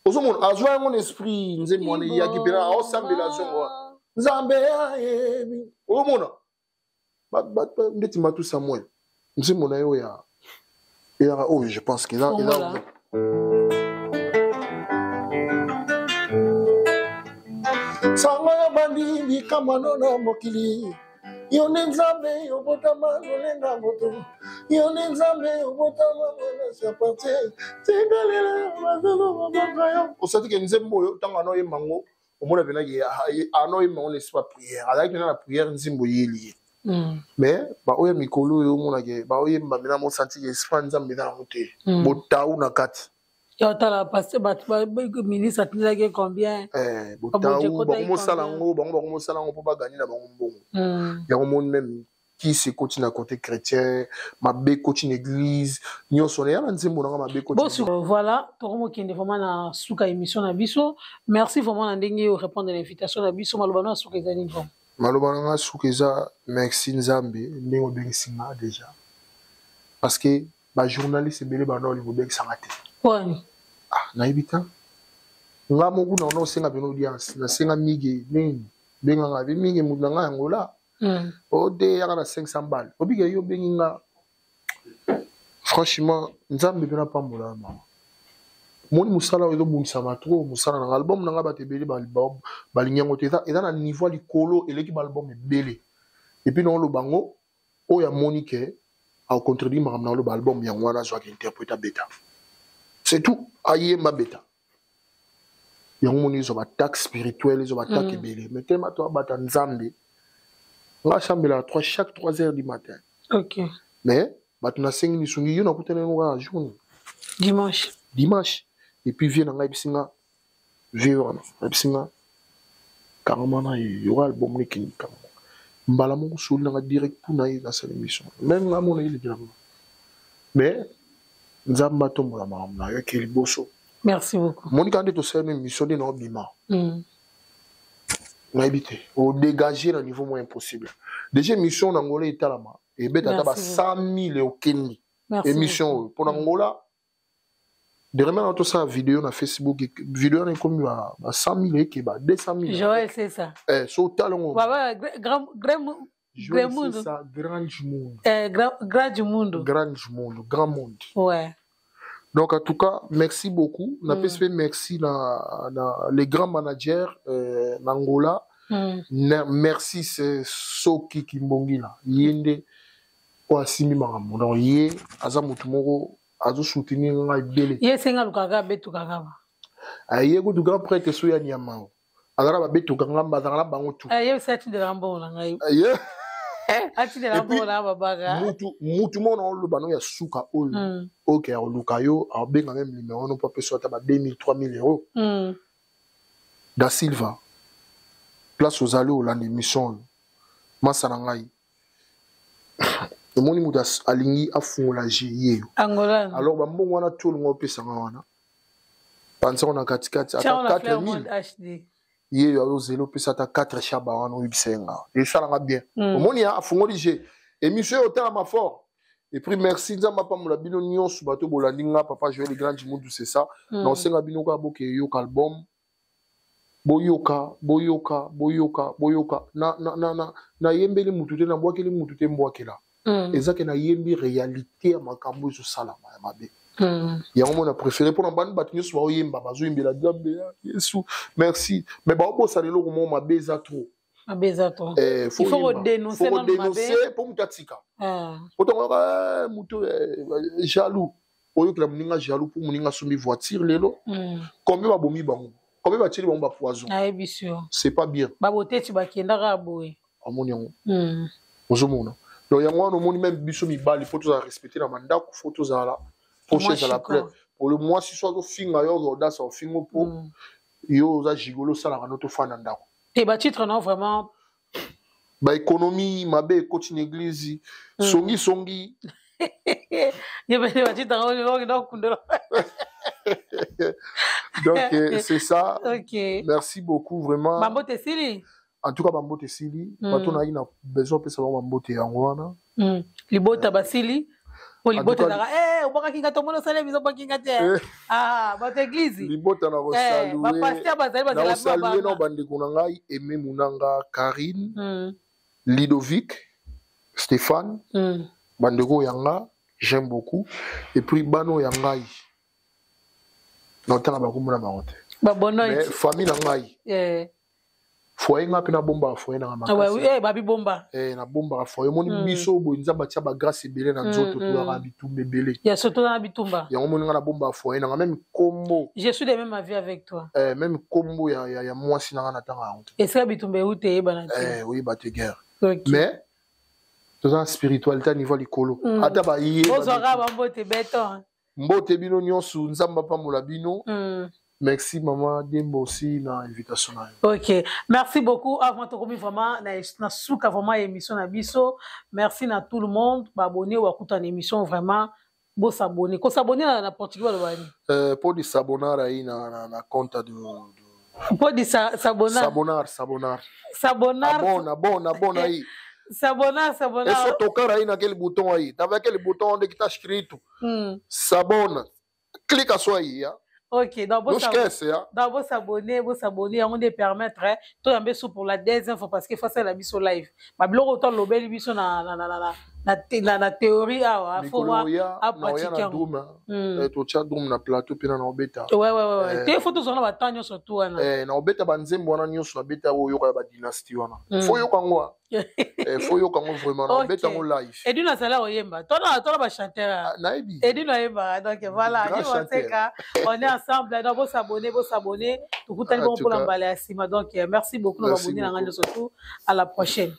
ozomona azwa yango na esprit. Nzembo wana eyaki mpena aosambela, azongo wana Nzambe ayebi. Ozomona ndeti Matu Samuel, nzembo na ye oyo ya ezaka oyo, je pense que eza "Sango ya bandi bikamano na mokili. Yo nde Nzambe, obotama lolenga moto. Yo nde Nzambe, obotama mwana serpentier. Tingalela bazolo mabanga yo." Osatike nzembo oyo, ntango anoyemba yango, omona mpenaki anoyemba yango na esprit ya prière, azalaki mpena na prière, nzembo eyeli ye. Mais baoyo ya mikolo oyo, omonake baoyemba mpena mosantike esprit ya Nzambe eza yango te, botau na kati. Ya otala pasteur, bato, ministre atindelaki combien? Botau bakomosala yango, bango bakomosala yango mpo baganye na bango mbongo. Yango moni même kisi ekoti na côté chrétien, mabe ekoti na église nyonso na ya na nzembo nanga mabe ekoti. Bosu, voilà, tokomokende vraiment na suka émission na biso. Merci vraiment na ndenge oyo répondre na invitation na biso. Maloba no ya suka ezali vraiment? Maloba na nga suka eza merci Nzambe ndenge obengisi nga déjà, parce que bajournaliste ebele banda olinga obengisanga te. Wani? Ah, nayebi ta nga moko na ona osenga pena audience, nasenga mige nini, benganga bi mingi motu na ngai yango la ode yaka na 500 balle, obike yo obengi nga. Franchement, Nzambe mpe napambola mama. Moni mosala oyo ezobungisama trop, mosala nanga, album na nga, bato ebele balingi yango te. Eza na niveau ya likolo, eleki baalbum ebele. Et puis naoloba yango, oyo amoni ke akocontredire makambo na oloba, album yango wana azwaki interprète abeta, c'est tout, ayemba beta yango. Moni ezwa baattaque spirituelle, ezwa baattaque ebele, mais tellement to abata Nzambe, nga asambelaka 3 chaque 3 heures du matin. Mais Bato nasengi lisungi, yo nakutani yango kaka jour dimanche. Dimanche. Et puis vie na ngai ebisi nga, vie wana ebisi nga kangama na ye, yoka album nekende kangama mbala moko, soli nanga direct mpona ye nasala émission. Même nga mona elekela nga, mais Nzambe atombola makambo na yo eke liboso. Merci beaucoup. Monika, nde tosala émission nde naobima, nayebi te, odégage na niveau moko impossible. Déjà émission na Ngola etalama, ebeta ata ba 100 000, okende émission oyo mpona Ngola dernièrement na tosala video na Facebook, video wana ekomi ba 100 000, eke ba 200 000. Joël, c'est ça. Eh, so otala ngo. Grand Joël, c'est ça, grand monde. Eh, grand, grand du monde. Grand monde, grand monde. Ouais. Donc en tout cas, merci beaucoup. Napesi mpe merci na les grands managers na Angola. Merci, c'est Soki Kimbongila. Ye nde oyo asimbi makambo. Donc ye aza motu moko azosoutenir nga ebele. Ye esenga alukaka abetuka kaka. Aye kutu grand prêtre so ya nyama o. Aza na babetuka ngamba, azalaka na bango tu. Ye esi atindelaka mbongo na ngai. Ye atindela mbongo na babaka. Mutu moko na oloba no ya suka oyo oke akoluka yo, akobenga même numéro no mpo apesa ata ba 2000 3000 euros. Da Silva, place ozali olanda émission oyo, masa na ngai, omoni moto alingi afungola je ye yo. Angola. Alors bambongo wana ti olinga opesanga wana, panzango na katikati ata 4000, ye yo azozela opesa ata 4 shaba wana, oyebisa ye nga esalanga bien. Omoni afungoli je émission oyo otalama fort. Et puis merci, Nzambe apambola bino nyonso bato bolandi nga, papa Joël Grand Mundu, c'est ça. Na osenga bino kaka boke yoka album, boyoka, boyoka, boyoka, boyoka. Nayembeli mutu te, nabwakeli mutu te, mbwakela eza ke nayembi réalité ya makambo ezosalama ya mabe. Yango mo na préféré mpona bani bato nyonso baoyemba, bazoyembela Nzambe ya Yesu merci, mais baobosana eloko moko, mabe eza trop. Mabe eza trop. Il faut kodénoncer. Kodénoncer mpo moto atika. Otango moto jaloux, oyokela moninga jaloux mpo moninga asombi voiture lelo. Combien babomi bango, combien batieli bango bapoison? Nayebisi yo. C'est pas bien. Baboteti bakendaka boye. Omoni yango, ozomona. Donc yango wana omoni, même biso mibali, fo tozala respecte na bandako, fo tozala poche ezala plein. Pour le mwasi so azofinga yo, odasa ofingo mpo yo oza gigolo, osalaka no tofanda ndako. Te, batitre non, vraiment. Baéconomie mabe ekoti na église, songi songi. Ye pene batitre yango okenda kokundela. Donc c'est ça. Ok. Merci beaucoup vraiment. Bambote esili. En tout cas bambote esili. Bato nayaki na besoin opesa bango bambote, yango wana. Libota basili po libota ezalaka obwakaki nga, tomoni osala biso, obwaki nga te. Ah, bato église. Libota na bapasteur bazali. Nakosaluer na bandeko na ngai Aime Munanga, Karine, Ludovic, Stéphane, bandeko yanga, j'aime beaucoup. Et puis bano ya ngai, naotanga bakombo na bango te. Babono. Famille na ngai, foyer nga mpe nabombaka foyer nanga makasi. Babibomba. Nabombaka foyer. Omoni biso boye, Nzambe atia bagrâce ebele na nzoto, tozalaka bitumba ebele. Ya surtout na bitumba. Yango moni nga nabombaka foyer nanga, même kombo. Je suis de même avis avec toi. Même kombo ya mwasi nanga, natanga yango te. Esika bitumba euti, eyebana te. Oyeba te guerre, mais toza na spiritualité ya niveau likolo, ata baye. Ozwaka bambote beton. Mbote bino nyonso, Nzambe apambola bino. Merci mama Dembo aussi na invitation na yo. Ok, merci beaucoup. Avant tokomi vraiment na suka vraiment ya émission na biso, merci na tout le monde baabonné wakuta na émission. Vraiment bosabonner, kosabonner na portugais baloba nini? Pode sabonar aí na conta do Pode sabonar. Sabonar, sabonar. Sabonar. Abona, abona, abona aí. Sabonar, sabonar. É só tocar aí naquele botão aí. Tá vendo aquele botão onde que tá escrito "Sabona"? Clica só aí, ya. Ok, donc não esquece, ya. Donc bosabonner, bosabonner, yango nde permettre toyambe so pour la deuxième fois, parce que fasala biso live. Babiloko tolobeli biso na théorie awa, faut apratique yango. Totya drum na plateau mpe na obeta. Ouais, te faut tozala na batemps nyonso tu wana. Na obeta banzembo wana nyonso, nabeta oyo oyoka ya badynastie wana. Faut yoka yango, faut yoka yango vraiment, na obeta yango live. Edino azala oyemba, tona bachanteur. Nayebi. Edino ayembaka. Donc voilà, Oseka, on est ensemble. Donc bosabonner, bosabonner, tokutani bongo mpona mbala ya nsima. Donc merci beaucoup na babonné na ngai nyonso, tout à la prochaine.